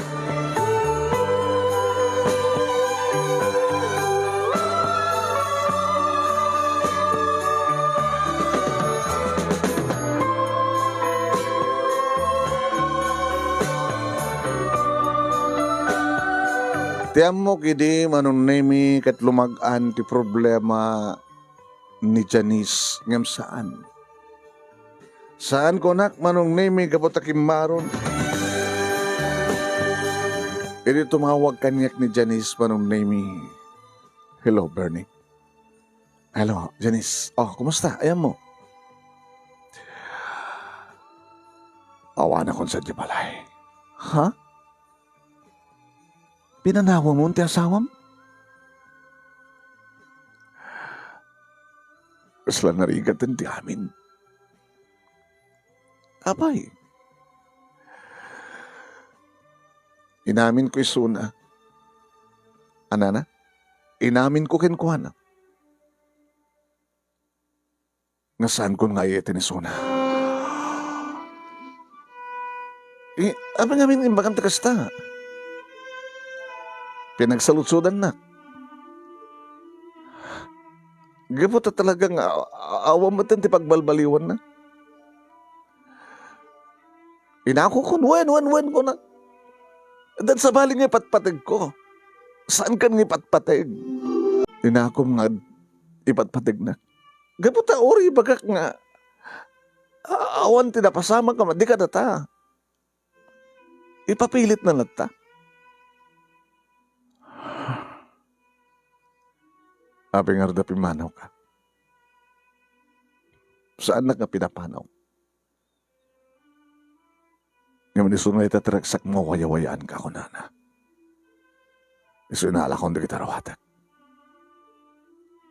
Ti ammok idi, Manong Nemi, ket lumag-an ti problema ni Janice, ngem saan. Saan kunak, Manong Nemi, gapu ta kimmaron. Idi tumawag kaniak ni Janice, Manong Nemi. Hello, Bernie. Hello, Janice. Oh, kumusta? Ayanmo. Awanakon sadiay balay. Ha? Pinanawamon ti asawam? Kasla narigaten ti amin. Apay? Inaminko isuna. Anana? Inaminko kenkuana nga saankon nga ay-ayaten isuna. Eh, apay ngamin imbagam ti kasta? Pinagsaludsodannak. Gapu ta talaga nga a-, a-, awan met ti pagbalbaliwanna. Inakokon, "Wen, wen, wen," kuna. Adda sabali nga ipatpategko. Saankan nga ipatpateg? Inakom nga ipatpategnak. Gapu ta uray ibagak nga a-, awan ti napasamak nga madi kadata. Ipapilitna latta. Apay ngarud a pimmanawka? Saannak nga pinapanaw. Ngem isuna ita ti ragsakmo a wayawayaanka, kunana. Isu inalakon dagiti aruatek.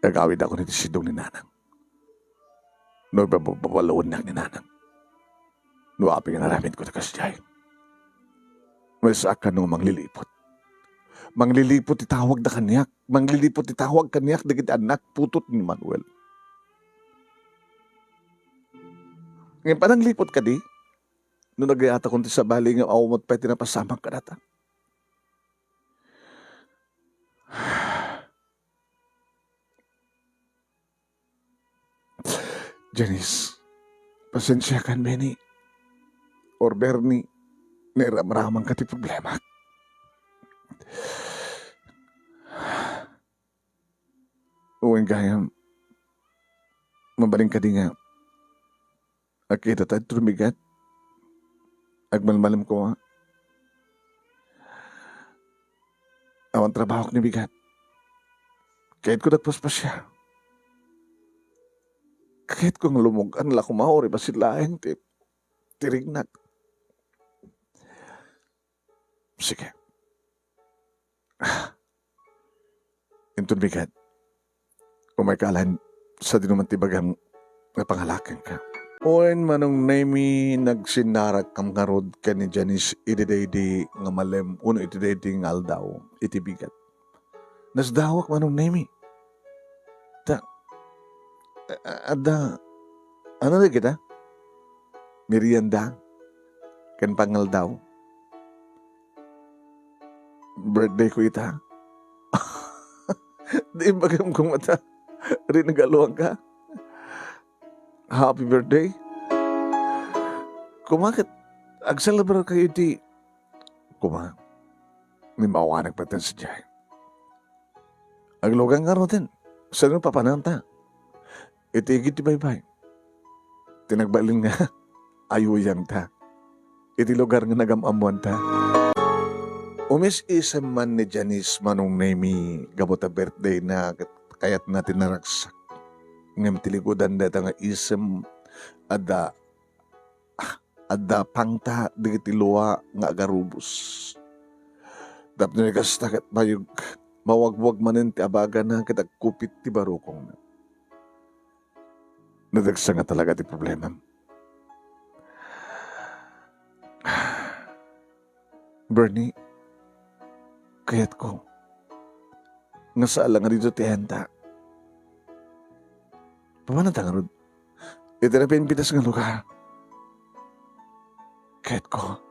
Agawidakon iti sidong ni nanang. No, ibababaluennak ni nanang. No, apay nga inaramidko ti kasdiay? Maysaak kano mangliliput. Mangliliput ti tawagda kaniak. Mangliliput ti tawag kaniak dagiti annak, putotmi, Manuel. Ngem panangliput kadi? No nagayatakon ti sabali nga awan met pay ti napasamak kadata. Janice, pasensiakan, Benny. Or Bernie, nairamramanka ti problemak. Wen gayam, mabalin kadi nga agkita ta ditoy ni bigat? Agmalmalem koma. Awan trabahok ni bigat. Kayatko dagpaspasia. Kayatko nga lumug-an la koma, uray bassit laeng ti, ti tirignak. Sige. Inton bigat, umayka laeng sadino man ti ibagam nga pangalakenka. Wen, Manong Nemi, nagsinnarakam ngarud ken ni Janice idi daydi nga malem wenno idi daydi nga aldaw iti bigat. Nasdawak, Manong Nemi. Ta, a-, a-, adda, ano na kita? Merienda ken pangaldaw. Birthday ko ita. Di bagam kumata. Rinagaluan ka. Happy birthday. Kumaket, agselebrar kayo iti, kuma, ni mawanek pati sadiay. Aglugan ka rutin. Saan papananta? Iti igid ti baybay. Ti nagbalin nga, ayuyangta. Iti lugar nga nagam-ammoanta. Umis-isem man ni Janice, Manong Nemi, gapu ta birthday na, ket kayatna ti naragsak. Ngem ti likudan dayta nga isem, adda, ah, adda pangta dagiti lua nga agarubos. Tapno ni kasta ket mayeg, mawagwag manen ti abagana ket agkupit ti barukongna. Nadagsa nga talaga ti problemam. Bernie, kayatko. nga saan la nga ditoy ti ayanta. Pamananta ngarud, iti napian-pitas nga lugar. Kayatko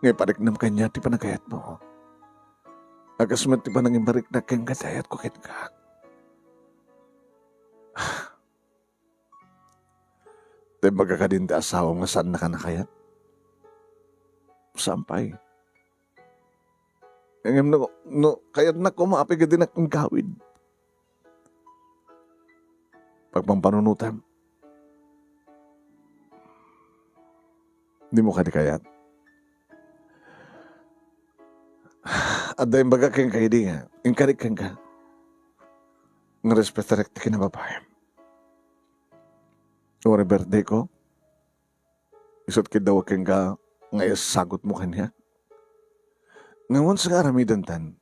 nga ipariknam kaniak ti panagkayatmo. A kas met ti panangipariknak kenka ti ayatko kenka. Ta imbaga kadin ti asawam nga saannaka a kayat? Saan pay. Ngem no, no kayatnak koma, apay kadi ti aggawid? Pagpampanunotam. Dimo kadi kayat? Adda imbaga kenka idi nga, inkarik kenka nga respetarek ti kinababaim. Uray birthday ko, isut' kiddaw kenka nga isagutmo kaniak. Ngem once nga aramidentan,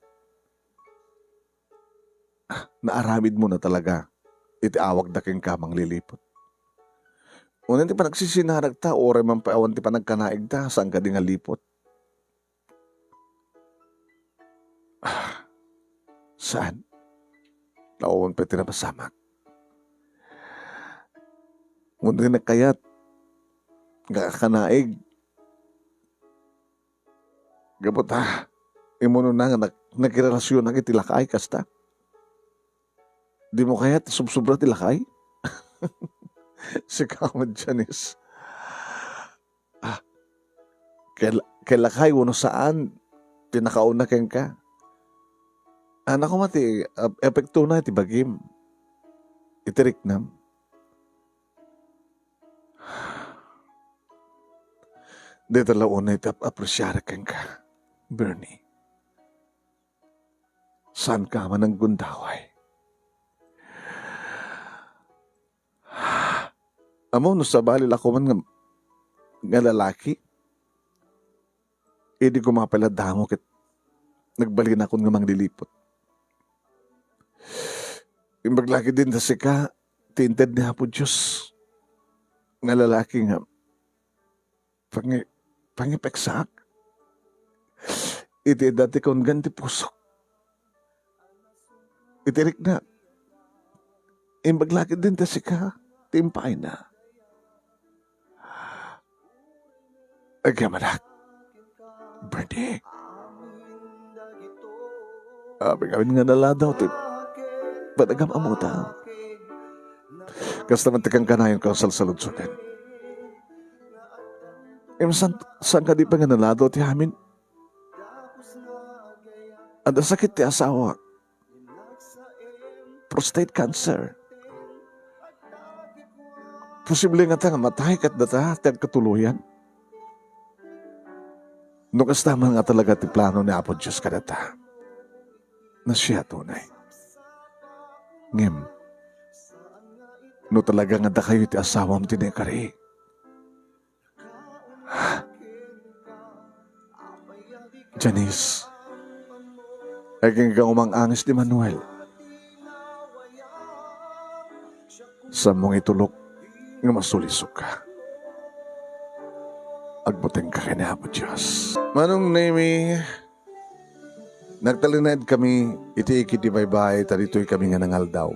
naaramidmo na talaga iti awagda kenka mangliliput. Unayen ti panagsisinaragta, uray man pay awan ti panagkanaigta, saan kadi nga liput? Ah, saan? Nawan pay ti napasamak. Unayen ti nakayat nga akanaig. Gapu ta, immunona nga nag-, nagirelasionak iti lakay, kasta. Dimo kayat ti subsobra ti lakay? Sika met, Janice. Ah, ket, ket lakay wenno saan ti nakauna kenka? Ania koma ti, ah, epektona iti bagim, iti riknam? Dayta la unay ti ap-, apresiarek kenka, Bernie. Saanka a mananggundaway. Ammom no sabali la koman nga, nga lalaki, idi koma pay la damo ket nagbalinakon nga mangliliput. Imbag la ketdin ta sika ti inted ni Apo Dios nga lalaki nga pangi-, pangipeksaak iti edda ti kaunggan ti pusok. Iti riknak, imbag la ketdin ta sika ti impaayna. Agyamanak, Bernie. Amin-amin nga naladaw ti panagam-amuta. Kasta met ti kankanayon ko a salsaludsoden. Ngem saan, saan kadi pay nga naladaw ti amin? Adda sakit ti asawak. Prostate cancer. Posible ngata nga matay ket data ti agkatuloyan? No kasta man nga talaga ti plano ni Apo Dios kadata, nasiato unay. Ngem, no talaga nga dakayo ti asawam ti naikari, Janice, agingga umang-angis ni Manuel. Saanmo nga itulok nga masulisogka. Agbutengka ken ni Apo Dios. Manong Nemi, nagtalinaedkami iti ikiddi baybay ta ditoy kami nga nangaldaw.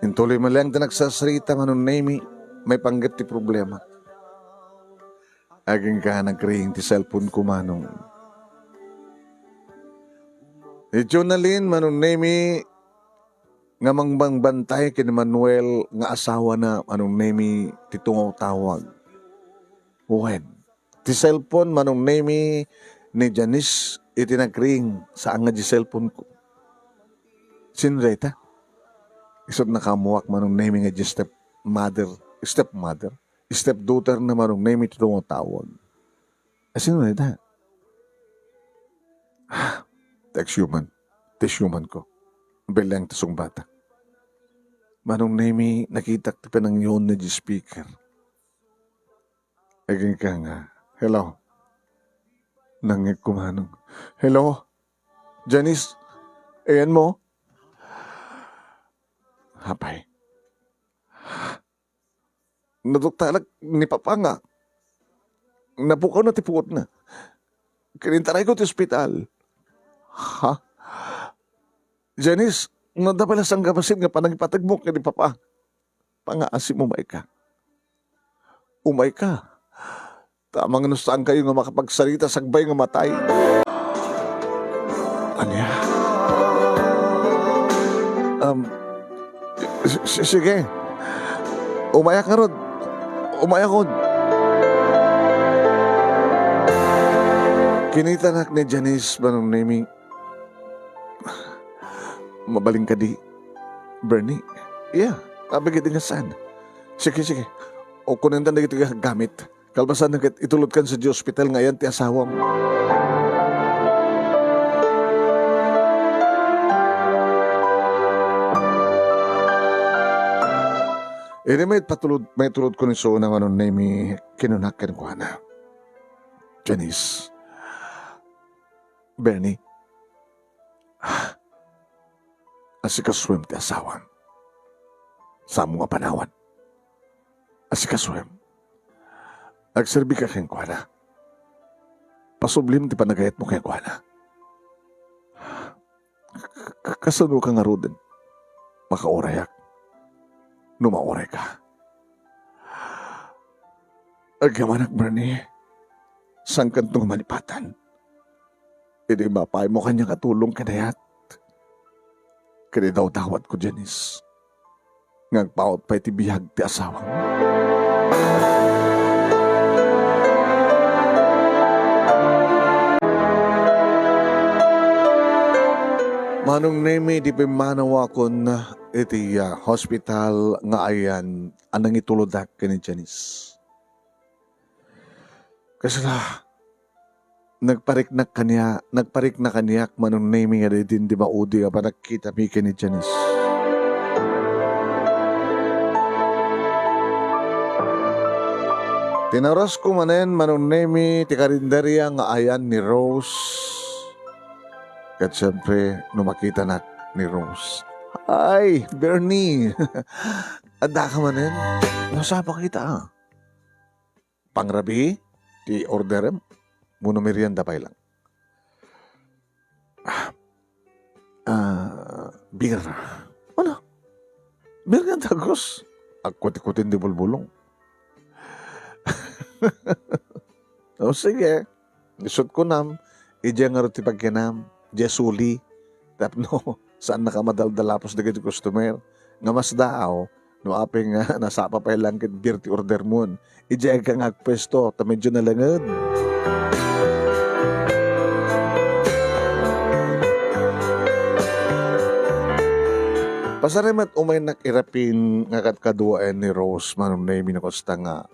Intuloy met laeng ti nagsarsarita, Manong Nemi, maipanggep ti problema. Agingga nagring ti cellphone ko, Manong. Ni Jonalyn, Manong Nemi, nga mangbantay ken ni Manuel nga asawana, Manong Nemi, ti tungawtawag. Wen, ti cellphone, Manong Nemi, ni Janice iti nagring, saan nga di cellphone ko. Sino dayta? Isut' nakaammoak, Manong Nemi, nga di stepmother, stepmother, stepdaughter na Manong Nemi ti tungawtawag. A, sino dayta? Ah, text human. Text human ko. Belleng ti sungbatak. Manong Nemi, nakitak ti panangihon na di speaker. Agingga nga, "Hello?" Nangngegko, Manong. "Hello? Janice? Ayanmo?" Apay. Naduktalak ni Papa nga napukawna ti puotna. Ket intarayko ti ospital. Ha? Janice, no adda pay la sanggabasin nga panangipategmo ken ni Papa, pangaasim, umayka. Umayka. Ta mangin no saankayo nga makapagsarita sakbay nga matay. Ania? Um, s-, s-, sige. Umayak ngarud. Umayakon. Kinitanak ni Janice, Manong Nemi. Mabalin kadi, Bernie? Yeah, apay ketdi nga saan. Sige, sige. O, kunenta dagiti gamit. Kalpasan ket itulodkan sa di ospital nga ayan ti asawam. Idi maitpatulod, maitulodko ni Sona, Manong Nemi, kinunak kenkuana, Janice, Bernie, asikasuem ti asawam. Saanmo nga panawan. Asikasuem. Agserbika kenkuana. Pasublim ti panagayatmo kenkuana. K-, k-, kasanoka ngaruden? Makaurayak no maurayka. Agyamanak, Bernie. Saankanto nga malipatan. Idi mapaaymo kaniak a tulong ken ayat, ket idawdawatko, Janice, nga agpaut pay ti biag ti asawam. Manong Nemi, idi pimmanawakon iti, ah, hospital nga ayan a nangitulodak ken ni Janice. Kasla, nagpariknak kaniak, nagpariknak kaniak, Manong Nemi, nga daydi di maudi a panagkitami ken ni Janice. Tinarasko manen, Manong Nemi, ti karinderya nga ayan ni Rose. Ket siempre, no makitanak ni Rose, "Ay, Bernie! Addaka manen? Nasapa kita, ah?" Pangrabii ti orderem? Wenno merienda pay lang? Ah, ah, beer. Ano? Beer nga dagus? Agkuti-kutin di bulbulong. O sige, isut ko nam, idiay ngarud ti pagkinam, idiay suli. Tapno, saannaka madaldalapos dagiti customer. Nga masdaaw, no apay nga nasapa pay lang ket beer ti order mon. Idiay ka nga agpuesto, ta medyo nalenged. Pasari met umaynak irapin nga kadkaduaen ni Rose, Manong Nemi, no kasta nga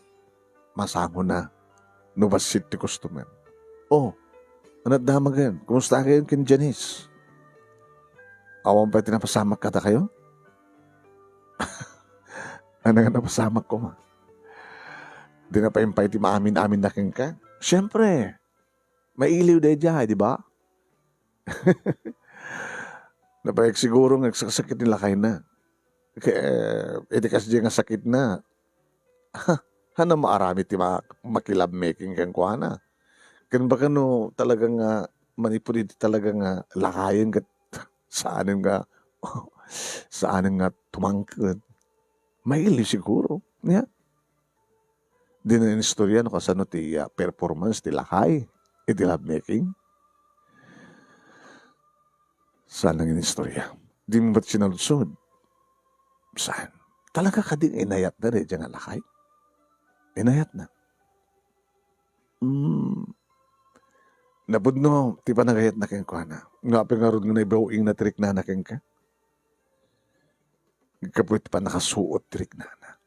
masangona no bassit ti customer. "Oh, anat damagen? Kumusta kayon ken Janice? Awan pay ti napasamak kadakayo?" "Ano nga napasamak koma? Di na pay impay ti maamin-amin na kenka? Siempre, mailiw daydiay, di ba?" Napaigsiguro nga agsaksakit ni lakayna. Ke-, iti kasdiay nga sakitna, haanna maaramid ti ma-, makilabmaking kenkuana. Ken baka no talaga nga manipud iti talaga nga lakayen ket saanen nga, saanen nga tumangked. Mailiw siguro, nia? Dina inistorya no kasano ti, ah, performance ti lakay iti lovemaking. Saan nga inistorya? Di met sinaludsod. Saan? Talaga kadi nga inayatna daydiay nga lakay? Inayatna. Hmm. Napudno ti panagayatna kenkuana. Nga apay ngarud nga naibaw-ingna ti riknana kenka? Gapu iti pannakasuot ti riknana.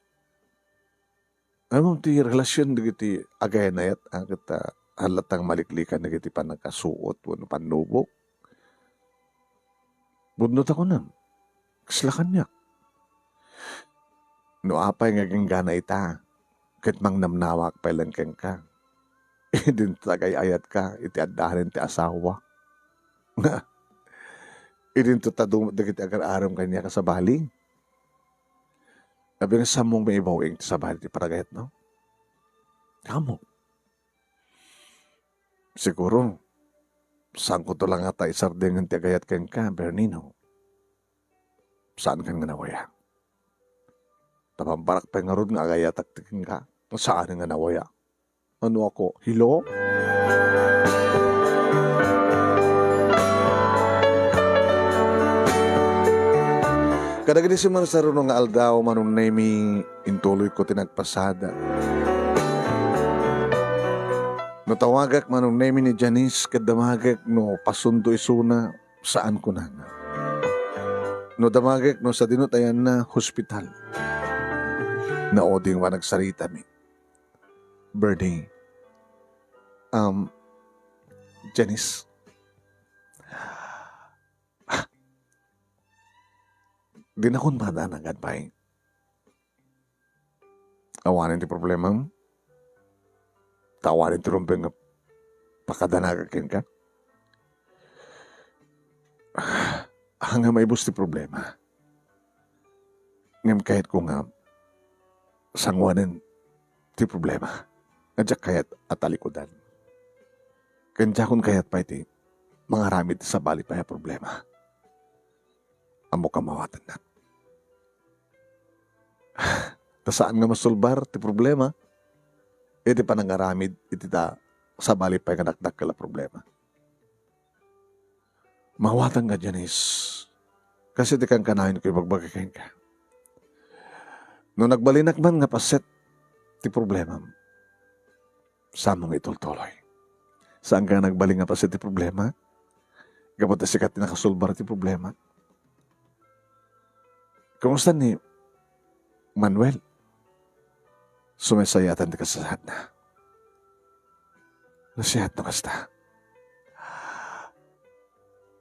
Ammom ti relasion dagiti agayat-ayat, a, ket, a, hallatang maliklikan dagiti pannakasuot wenno pannubok. Pudno ta kunam, kasla kaniak. No apay nga agingga ita, ket mangnamnawak pay laeng kenka. Idinto agay-ayatka iti addanen ti asawa. Idinto ta dumot dagiti agar-arem kaniak a sabali. Apay nga sammong maibaw-ing ti sabali ti panagayatna? Ammok. Siguro, saanko to la ngata isardeng ti agayat kenka, Bernino. Saankan nga nawaya. Ta pambarak pay ngarud nga agayatak ti kenka. Saan nga nawaya. Ano ako? Hello? Kadagiti simarsaruno nga aldaw, Manong Nemi, intuloyko ti nagpasada. No tawagak, Manong Nemi, ni Janice, ket damagek no pasunto isuna, saan kunana. No damagek no sadino ti ayanna, hospital. Nauding a nagsaritami. Bernie, um, Janice, dinakon madanagad pay. Awanen ti problemam. Ta awanen ti rumbeng nga pakadanagak kenka. Haan nga maibus ti problema. Ngem kayatko nga sanguanen ti problema nga diak kayat a talikudan. Ken diakon kayat pay ti mangaramid ti sabali pay a problema. Ammok a mawatannak. Ta saan nga masolbar ti problema iti panangaramid iti ta sabali pay nga dakdakkel a problema. Mawatanka, Janice. Kas iti kankanayon ko ibagbaga kenka. No nagbalinak man nga paset ti problemam, saanmo nga itultuloy. Saanka nga nagbalin nga paset ti problema? Gapu ta sika ti nakasolbar ti problema. Kumusta ni Manuel? Sumaysayatan ti kasasaadna. Nasihat no kasta.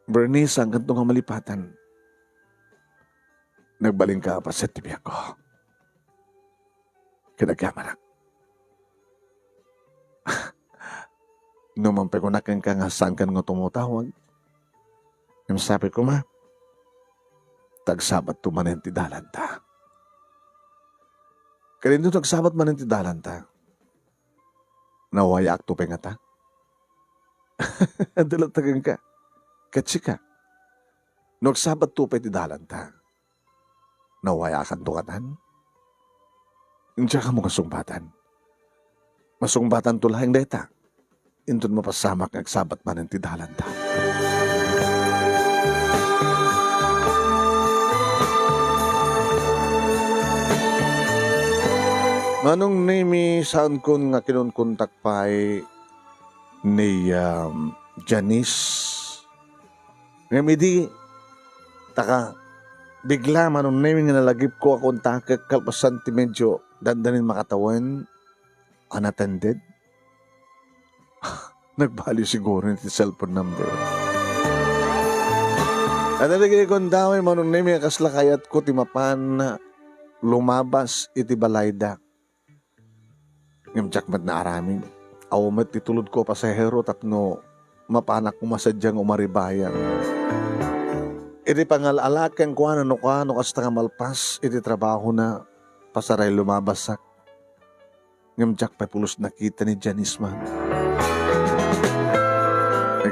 Bernie, saankanto nga malipatan. Nagbalinka a paset ti biagko. Ket agyamanak. No man pay kunak kenka nga saankan nga tumutawag, ngem sapay koma, ta agsabatto manen ti dalanta. Ket inton agsabat manen ti dalanta, nawayaakto pay ngata? Adda latta kenka. Ket sika, no agsabatto pay ti dalanta, nawayaakanto ngatan? Diak ammo nga sungbatan. Masungbatanto laeng dayta. Inton mapasamak nga agsabat manen ti dalanta. Manong Nemi, saankon nga kinunkontak pay ni, um, Janice. Ngem idi, taka, bigla, Manong Nemi, nga nalagipko a kontakek kalpasan ti medyo dandanin makatawen, unattended. Nagbaliw siguro ti cellphone number. Adda dagiti kundawi, Manong Nemi, a kasla kayatko ti mapan lumabas iti balayda. Ngem diak met naaramid. Awan met ti tulodko a pasahero tapno mapanak koma sadiay nga umaribayam. Iti pangal-ala kenkuana no kua-, no kasta nga malpas iti trabahona, pasaray lumabasak. Ngem diak pay pulos nakita ni Janice man.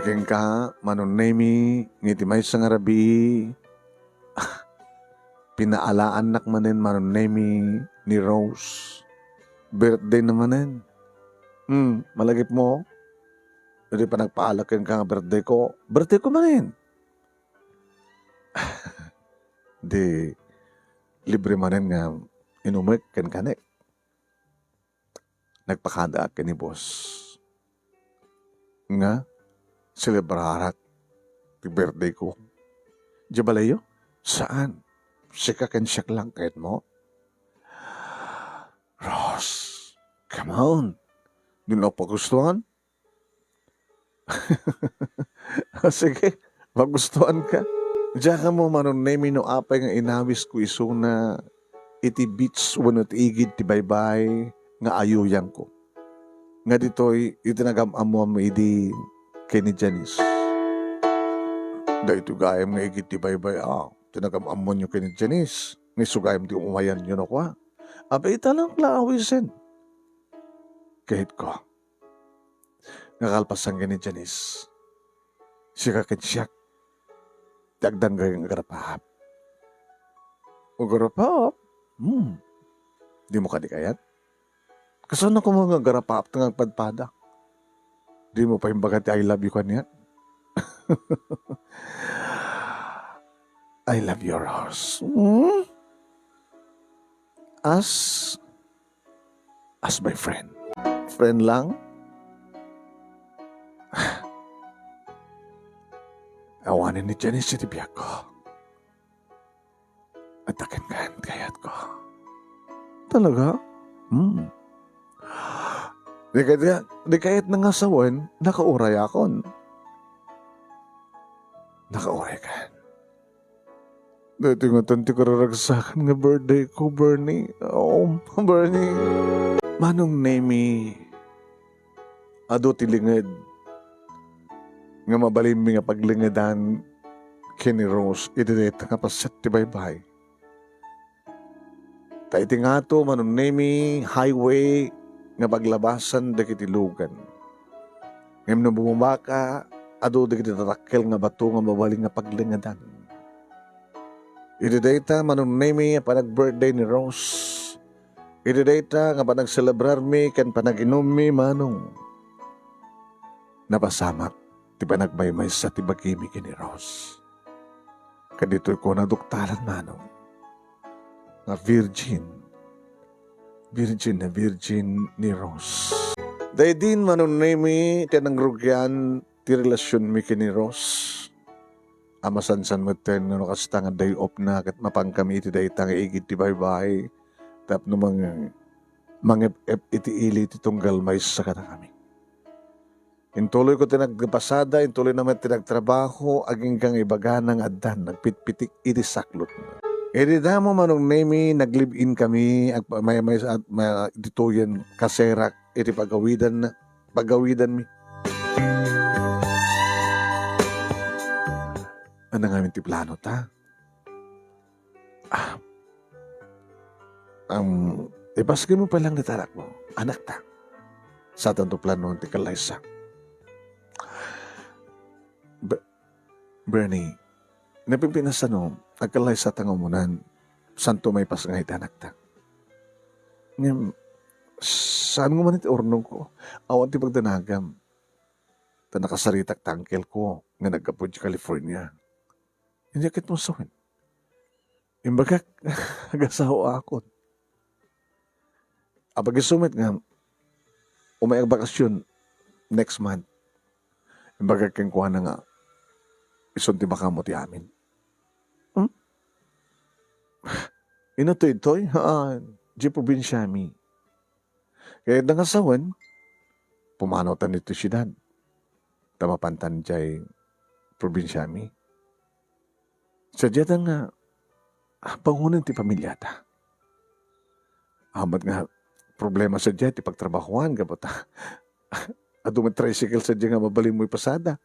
Kenka, Manong Nemi, nga iti maysa nga rabii, pinaalaannak manen, Manong Nemi, ni Rose. Birthday na manen. Hmm, malagipmo? Iti panagpaala kenka nga birthday ko, birthday ko manen. Di libre manen nga inumek kenkanek. Nagpakadaak ken ni boss nga selebrarak ti birthday ko. Diay balayyo? Saan? Sika ken siak lang, kayatmo? Rose, come on. Dino pagustuhan? Sige, magustuhanka. Diak ammo, Manong Nemi, no apay nga inawisko isuna iti beach wenno iti igid ti baybay nga ayuyangko. Nga ditoy iti nagam-ammoam idi ken ni Janice. Daytoy gayam nga igid ti baybay, ah, ti nagam-ammoanyo ken ni Janice. Nga isu gayam ti umayanyo no kua. Apay, ita lang la awisen. Kayatko nga kalpasan ken ni Janice, sika ken siak ti agdanggay nga agarapaap. Agarapap? Hmm. Dimo kadi kayat? Kasano koma nga agarapap nga agpadpada? Dimo pa imbaga ti I love you kaniak? I love you, Rose. Hmm? As, as my friend. Friend lang? Awanen ni Janice ti biagko. Adda kenka, kayatko. Talaga? Hmm. Di kayat, di kayatna nga sawen, nakaurayakon. Nakauraykan. Daytoy ngaton ti kararagsakan nga birthday ko, Bernie. Oo, Bernie. Manong Nemi, adu ti linged nga mabalinmi nga paglingedan ken ni Rose iti dayta nga paset ti baybay. Ta iti ngato, Manong Nemi, highway nga paglabasan dagiti lugan. Ngem no bumabaka, adu dagiti tatakkel nga bato nga mabalin nga paglingedan. Iti dayta, Manong Nemi, a panag-birthday ni Rose, iti dayta nga panagselebrarmi ken panaginummi, Manong, napasamak ti panagmaymaysa ti bagimi ken ni Rose. Kaditoy ko naduktalan, Manong, nga virgin, virgin na virgin ni Rose. Daydin, Manong Nemi, ti nangrugian ti relasionmi ken ni Rose. A masansan metten nga no kasta nga day off na ket mapankami iti dayta nga igid ti baybay tapno mang-, mangep-ep iti ili ti tunggal maysa kadakami. Intuloyko ti nagpasada, intuloyna met ti nagtrabaho, agingga nga ibagana nga addan nagpitpitik iti saklotna. Idi damo, Manong Nemi, nag-live-in kami, agpa-, may, may, at, ma-, ditoyen kaserak iti pagawidan, pagawidanmi. Ania ngamin ti plano ta? Ah. Am, ipaskenmo pay lang dita anakmo, anakta. Satanto planon ti kallaysa. Be-, Bernie, napipinasano, agkallaysa ta nga umunan, santo maipas nga iti anakta. Ngem, saan nga man iti urnongko? Awan ti pagdanagam. Ta nakasaritak ta angkelko nga naggapu iti California. Inya ket mo sawen. Imbagak, agasawaakon. Apag isu met nga, umay agbakasyon next month. Imbagak kenkuana nga, isun ti bakam ti amin. Hmm? Ino toy, toy? Haan, di probinsiami. Kayatna nga sawen, pumanawtan ditoy siudad. Ta mapantan jay probinsiami. Sadiata nga, ah, bangonen ti pamiliata. Amat nga problema sadiay ti pagtrabahoan, gapu ta adu met tricycle sadiay nga mabalinmo ipasada.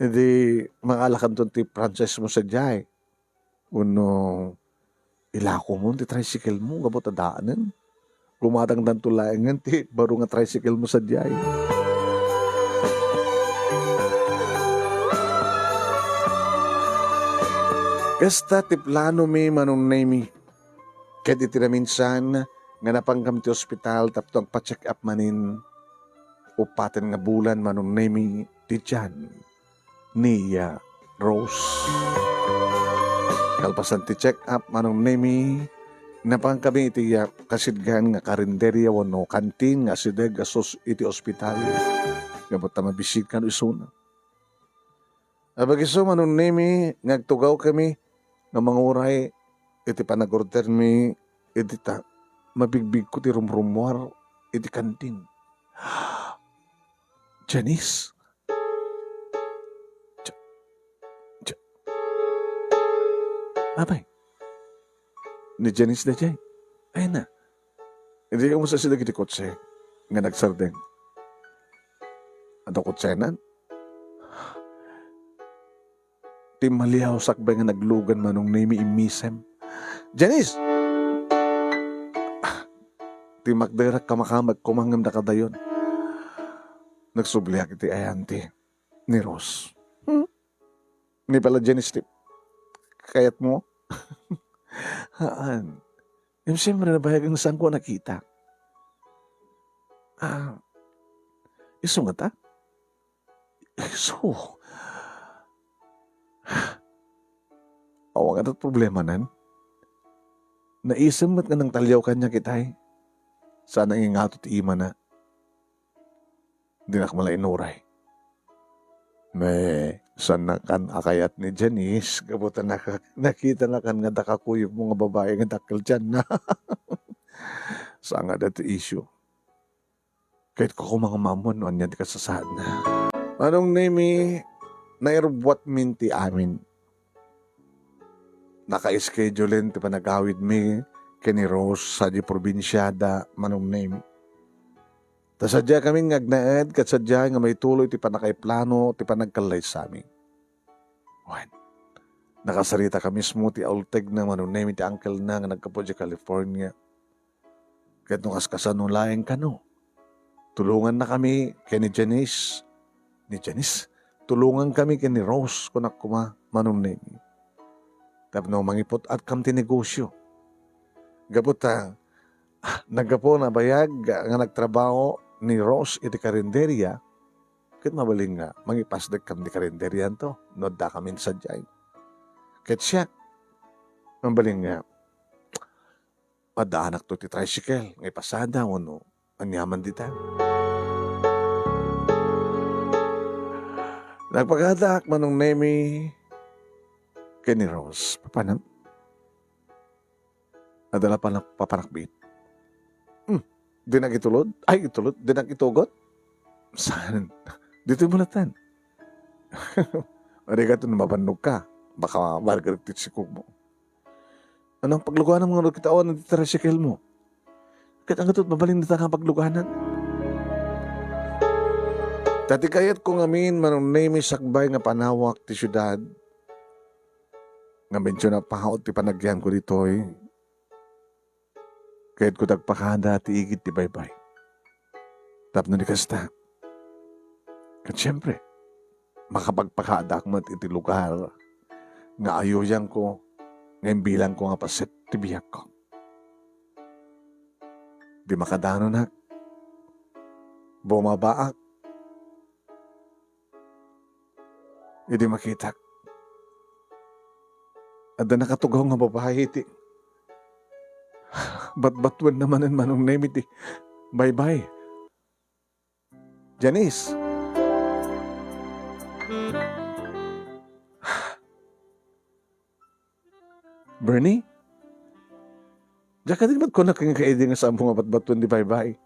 Idi, mangalakanton ti franchise mo sadiay. Wenno, ilakomon ti tricycle mo, gapu ta daanen. Gumatangdanto laengen ti baro nga tricycle mo sadiay. Kasta ti planomi, Manong Nemi. Ket iti naminsan nga napankam ti ospital tapno agpa-check up manen, upaten nga bulan, Manong Nemi, ti tiyan ni Rose. Kalpasan ti check-up, Manong Nemi, napankami iti, ah, kasidgan nga karinderia wenno kantin nga asideg a sus iti ospital. Gapu ta mabisikan isuna. Apag isu, Manong Nemi, nga agtugawkami nga manguray iti panag-ordermi iti ta-, mabigbigko ti rumrummuar iti kantin. Janice? Ja-, ja-, Apay? Ni Janice daydiay? Ay na. Idi kamo sa sila iti kotse nga nagsardeng. Adu kotsenan? Ti maliaw sakbay nga naglugan, Manong Nemi, immisem. Janice! Ti makderak kamakam, agkumangem dakadayon. Nagsubliak iti ayanti ni Rose. Hmm? Ni pala Janice ti kayatmo? Haan. Ngem siyempre, nabayagan nga saanko a nakita. Ah, isu ngata? Isu. Awan ngata problemanan. Naisem met nga nangtaliaw kaniak itay. Saan a ingato ti imana. Dinak met la inuray. Me, saannakan a kayat ni Janice, gapu ta naka-, nakitanakan nga dakkel ti kuyogmo nga babai nga dakkel ti tianna. Saan nga dayta ti issue. Kayatko koma nga maammuan no ania ti kasasaadna. Manong Nemi, nairubbuatmin ti amin. Naka-schedulen ti panagawidmi ken ni Rose sadiay probinsiada, Manong Nemi. Ta sadiakami nga agnaed ket sadiay nga maituloy ti pannakaiplano ti panagkallaysami. Wen, nakasaritaka mismo ti ultegna, Manong Nemi, ti uncle-na nga naggapu idiay California. Ket no kaskasano laeng kano, tulongannakami ken ni Janice. Ni Janice? Tulongankami ken ni Rose, kunak koma, Manong Nemi. Tapno mangiput-atkam ti negosyo. Gapu ta, ah, naggapu a nabayag nga nagtrabaho ni Rose iti karinderia, ket mabalin nga mangipasdekkam ti karinderianto no addakamin sadiay. Ket siak, mabalin nga addaanakto ti tricycle nga ipasada wenno aniaman dita. Nagpakadaak, Manong Nemi, ken ni Rose. Papanam? Adda la panak-, papanakbit. Hmm, dinak itulod? Ay, itulod? Dinak itugot? Saan? Ditoy bulatan. Arigato no mabannogka. Baka margaret ti sikogmo. Anong pagluganam nga kita awan ti tricycle mo? Ket anggato mabalin dita nga pagluganan. Ta ti kayatko ngamin, Manong Nemi, sakbay nga panawak ti siudad, nga medyo napaut ti panagyanko ditoy, kayatko dagpakada ti igid ti baybay. Tapno di kasta, ket siempre, makapagpakadaak met iti lugar nga ayuyanko nga imbilangko nga paset ti biagko. Di makadanonak, bumabaak, idi makitak, adda nakatugaw nga babai iti batbatuenna manen, Manong Nemi, ti baybay. Janice? Bernie? Diak kadi met kunak nga kaidi nga saanmo nga batbatuen ti baybay.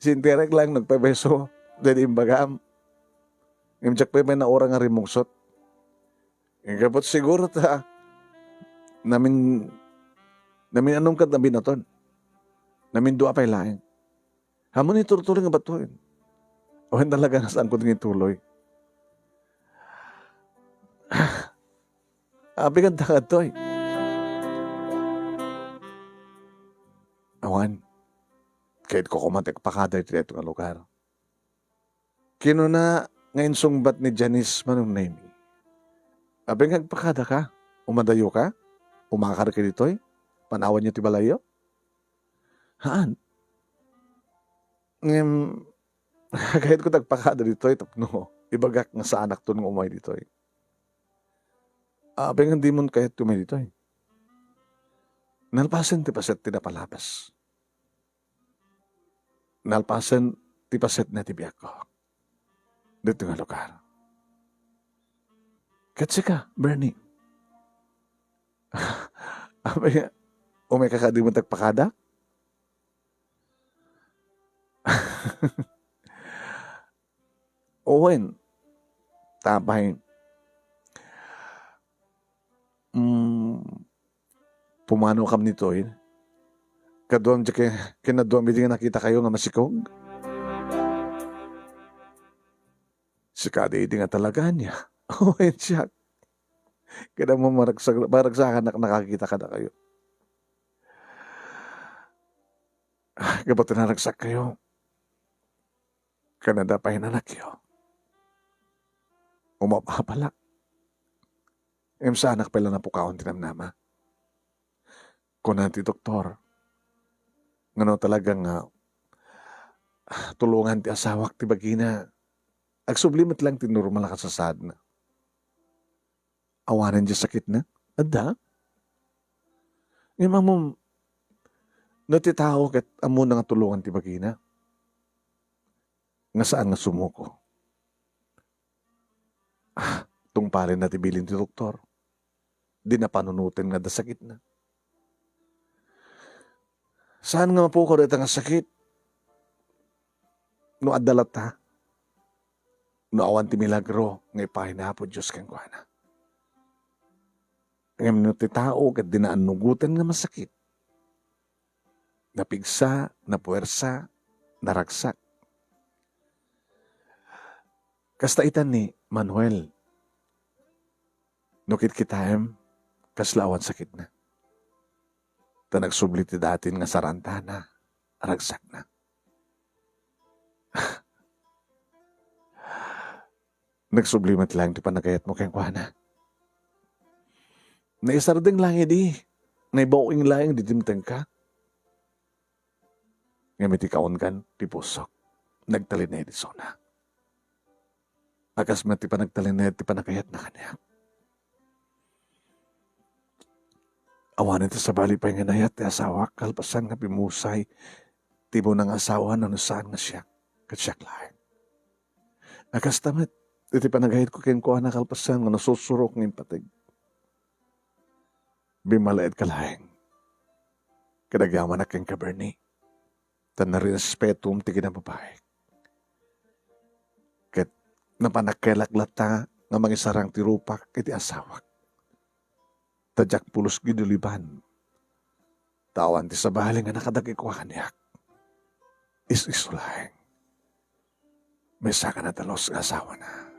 Sinterek lang nagpabeso daydi imbagam. Ngem diak pay met naura nga rimmuksot. Ngem gapu siguro ta namin-, namin-anum ket nabinaton. Namindua pay laeng. Ammom ti turtuloy nga batuen? Wen, talaga nga saanko nga ituloy. Apay nga adda kadtoy? Awan. Kayatko koma ti agpakada iti daytoy nga lugar. Kinuna nga insungbat ni Janice, Manong Nemi, "Apay nga agpakadaka? Umadayoka? Umakarka ditoy? Panawanyo ti balayyo?" "Haan. Ngem, kayatko ti agpakada ditoy tapno ibagak nga saanakton nga umay ditoy." "Apay nga dimon kayat ti umay ditoy?" "Nalpasen ti paset ti napalabas. Nalpasen ti pasetna ti biagko ditoy nga lugar." "Ket sika, Bernie? Apay nga, umayka kadi met agpakada?" "Wen, ta apay, mm, pumanokam ditoy. Kaduam diay ke-, kinaduam idi nga nakitakayo nga masikog." "Sika di idi nga talaga ania?" "Wen, siak. Ket ammom, maragsak-, maragsakanak nakakita kadakayo. Gapu ta naragsakkayo, ken adda pay nanakyo, umapapalak. Ngem saanak pay la napukawan ti namnama. Kuna ti doktor, nga no talaga nga tulongan ti asawak ti bagina, agsubli met lang ti normal a kasasaadna. Awanen diay sakitna? Adda. Ngem ammom, no ti tao ket ammona nga tulongan ti bagina, nga saan nga sumuko. Ah, tungpalenna ti bilin ti doktor. Dina panunoten nga adda sakitna. Saan nga mapukaw dayta nga sakit? No adda latta, no awan ti milagro nga ipaay ni Apo Dios kenkuana. Ngem no ti tao ket dina annugoten nga masakit, napigsa, napuersa, naragsak. Kasta ita ni Manuel. No kitkitaem, kasla awan sakitna. Ta nagsubli ti datin nga sarantana, ragsakna. Nagsubli met laeng ti panagayatmo kenkuana. Naisardeng laeng idi, naibaw-ing laeng idi dimtengka. Ngem iti kaungan ti pusok, nagtalinaed isuna. A kas met ti panagtalinaed ti panagayatna kaniak. Awanen ti sabali pay nga inayat ti asawak kalpasan nga pimmusay ti immuna nga asawa no saan nga siak, ket siak laeng. A kasta met iti panagayatko kenkuana kalpasan nga nasursurok nga impateg. Bimmalaedka laeng. Ket agyamanak kenka, Bernie, ta narespetom ti kinababaek. Ket napan kelak latta nga mangisarang ti rupak iti asawak. Ta diak pulos gidoliban. Ta awan ti sabali nga nakadag-ikua kaniak. Is-isu laeng. Maysa nga nadalus nga asawana.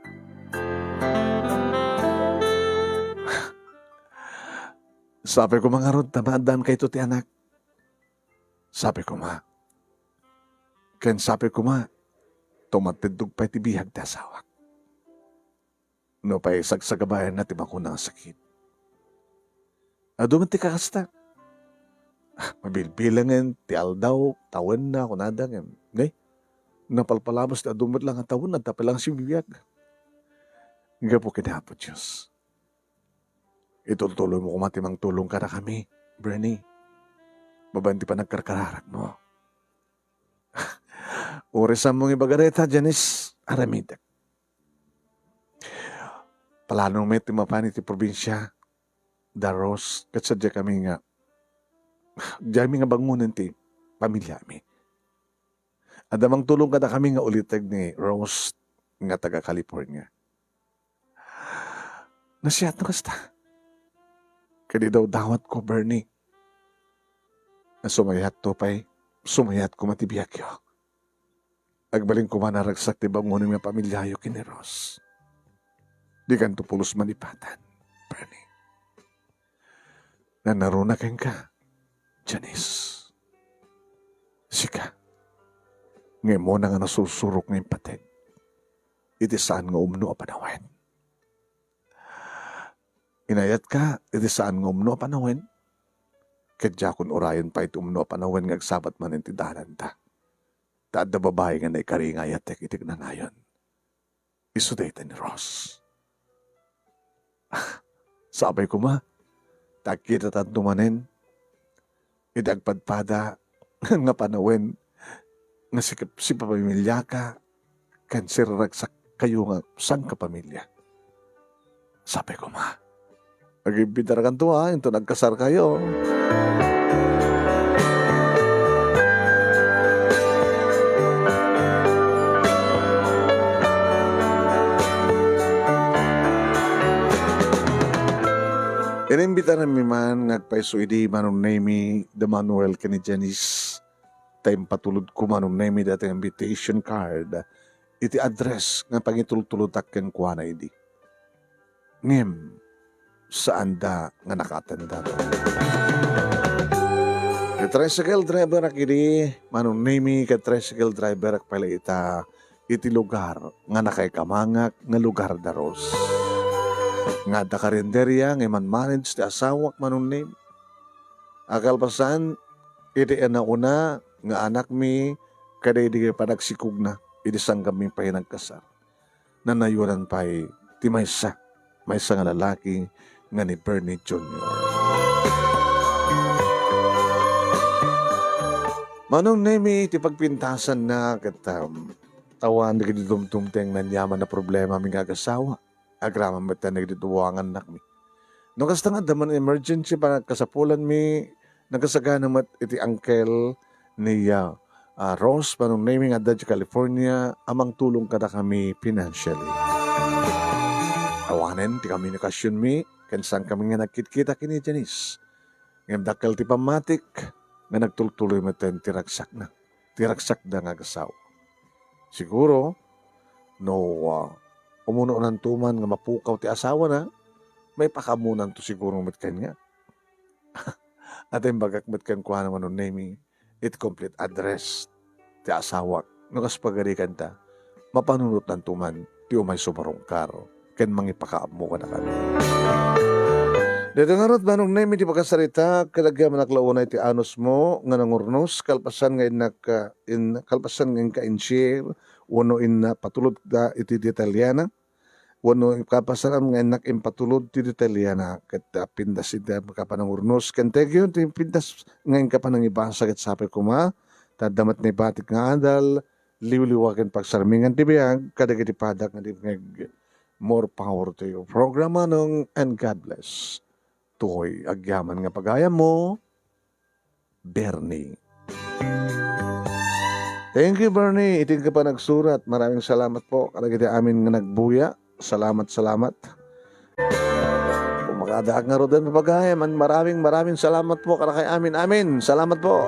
Sapay koma ngarud ta maaddaankayto ti anak. Sapay koma. Ken sapay koma, ta umateddog pay ti biag ti asawak. Nupay sagsagabayanna ti makuna nga sakit. Adu met ti kakasta. Ah, mabilbilangen ti aldaw, tawenna, kunada, ngem, ngay, napalpalabas ti adu met lang a tawen, adda pay lang sibibiag. Gapu ken Apo Dios. Itultuloymo koma ti mangtulong kadakami, Bernie, babaen ti panagkarkararakmo. Uray saanmo nga ibaga dayta, Janice, aramidek. Plano met ti mapan iti probinsia, da Rose, ket sadiakami nga, diaymi nga bangonen ti pamiliami. Adda mangtulong kadakami nga uliteg ni Rose nga taga-California. Nasayaat no kasta. Ket idawdawatko, Bernie, a sumayatto pay, sumayat koma ti biagyo. Agbalin koma naragsak ti bangonen nga pamiliayo ken ni Rose. Dikanto pulos malipatan, Bernie. Nanaruna kenka, Janice. Sika, nga immuna nga nasursurok nga impateg iti saan nga umno a panawen. Inayatka iti saan nga umno a panawen, ket diakon urayen pay ti umno a panawen nga agsabat manen ti dananda. Ta adda babai nga naikari nga ayatek iti nangayon. Isu dayta ni Rose. Sapay koma, ta agkitatanto manen iti agpadpada nga panawen nga sikap-, sipapamiliaka ken siraragsak kayo nga sangkapamilia. Sapay koma. Agimbitarakanto, ha, inton agkasarkayo. Inimbitarmi man nga agpayso idi manunnaymi da Manuel ken ni Janice. Ta impatulodko manunnaymi dayta nga invitation card iti address nga pangitultulodak kenkuana idi. Ngem, saanda nga nakaatendar. Ti tricycle driver ak idi, manunnaymi ket tricycle driver ak pay la ita iti lugar nga nakaikamangak nga lugar da Rose. nga adda karinderya nga iman-manage ti asawak, Manong Nemi. A kalpasan, iti nauna nga anakmi, kada idi panagsikogna, idi sangkammi pay nagkasar. Nanayonan pay ti maysa, maysa nga lalaki nga ni Bernie Junior. Manong Nemi, ti pagpintasanna ket, um, awan dagiti dumdumteng nanyaman a problema mi nga agasawa. Agraman met dagiti duwa nga annakmi. No kasta nga adda man emergency, panagkasapulanmi, nagasagana met iti uncle ni, ah, ah, Rose, Manong Nemi, nga adda idiay California a mangtulong kadakami financially. Awanen ti komunikasionmi, ken saankami nga nagkitkita ken ni Janice. Ngem dakkel ti pammatik nga nagtultuloy metten ti ragsakna, ti ragsakda nga agasawa. Siguro, no, ah, umunoenanto man nga mapukaw ti asawana, maipakaammonanto siguro met kaniak. At imbagak met kenkuana, Manong Nemi, iti complete address ti asawak. No kas pagarigan ta, mapanunotnanto man ti umay sumarungkar ken mangipakaammo kadakami. Daytoy ngarud, Manong Nemi, ti pakasaritak, ket agyamanak la unay ti anusmo nga nangurnos, kalpasan nga innak, ah, in-, kalpasan nga inka in-share, wenno inpatulod da iti detaliana, wenno kalpasan nga innak impatulod ti detaliana, ket, ah, pintas iti kapanangurnos, ken thank you ti pintas nga inka panangibasa, ket sapay koma, ta adda met naibatik nga adal, liwliwa ken pagsarmingan ti biag kadagiti padak nga dimngeg. More power to you, Program Manong, and God bless. Toy agyaman nga pagayammo, Bernie. Thank you, Bernie. Iti ka pa nagsurat. Maraming salamat po kadagiti amin nga nagbuya. Salamat, salamat. Kung makadaak nga ruden, papagayam, maraming, maraming salamat po kadakay amin. Amin. Salamat po.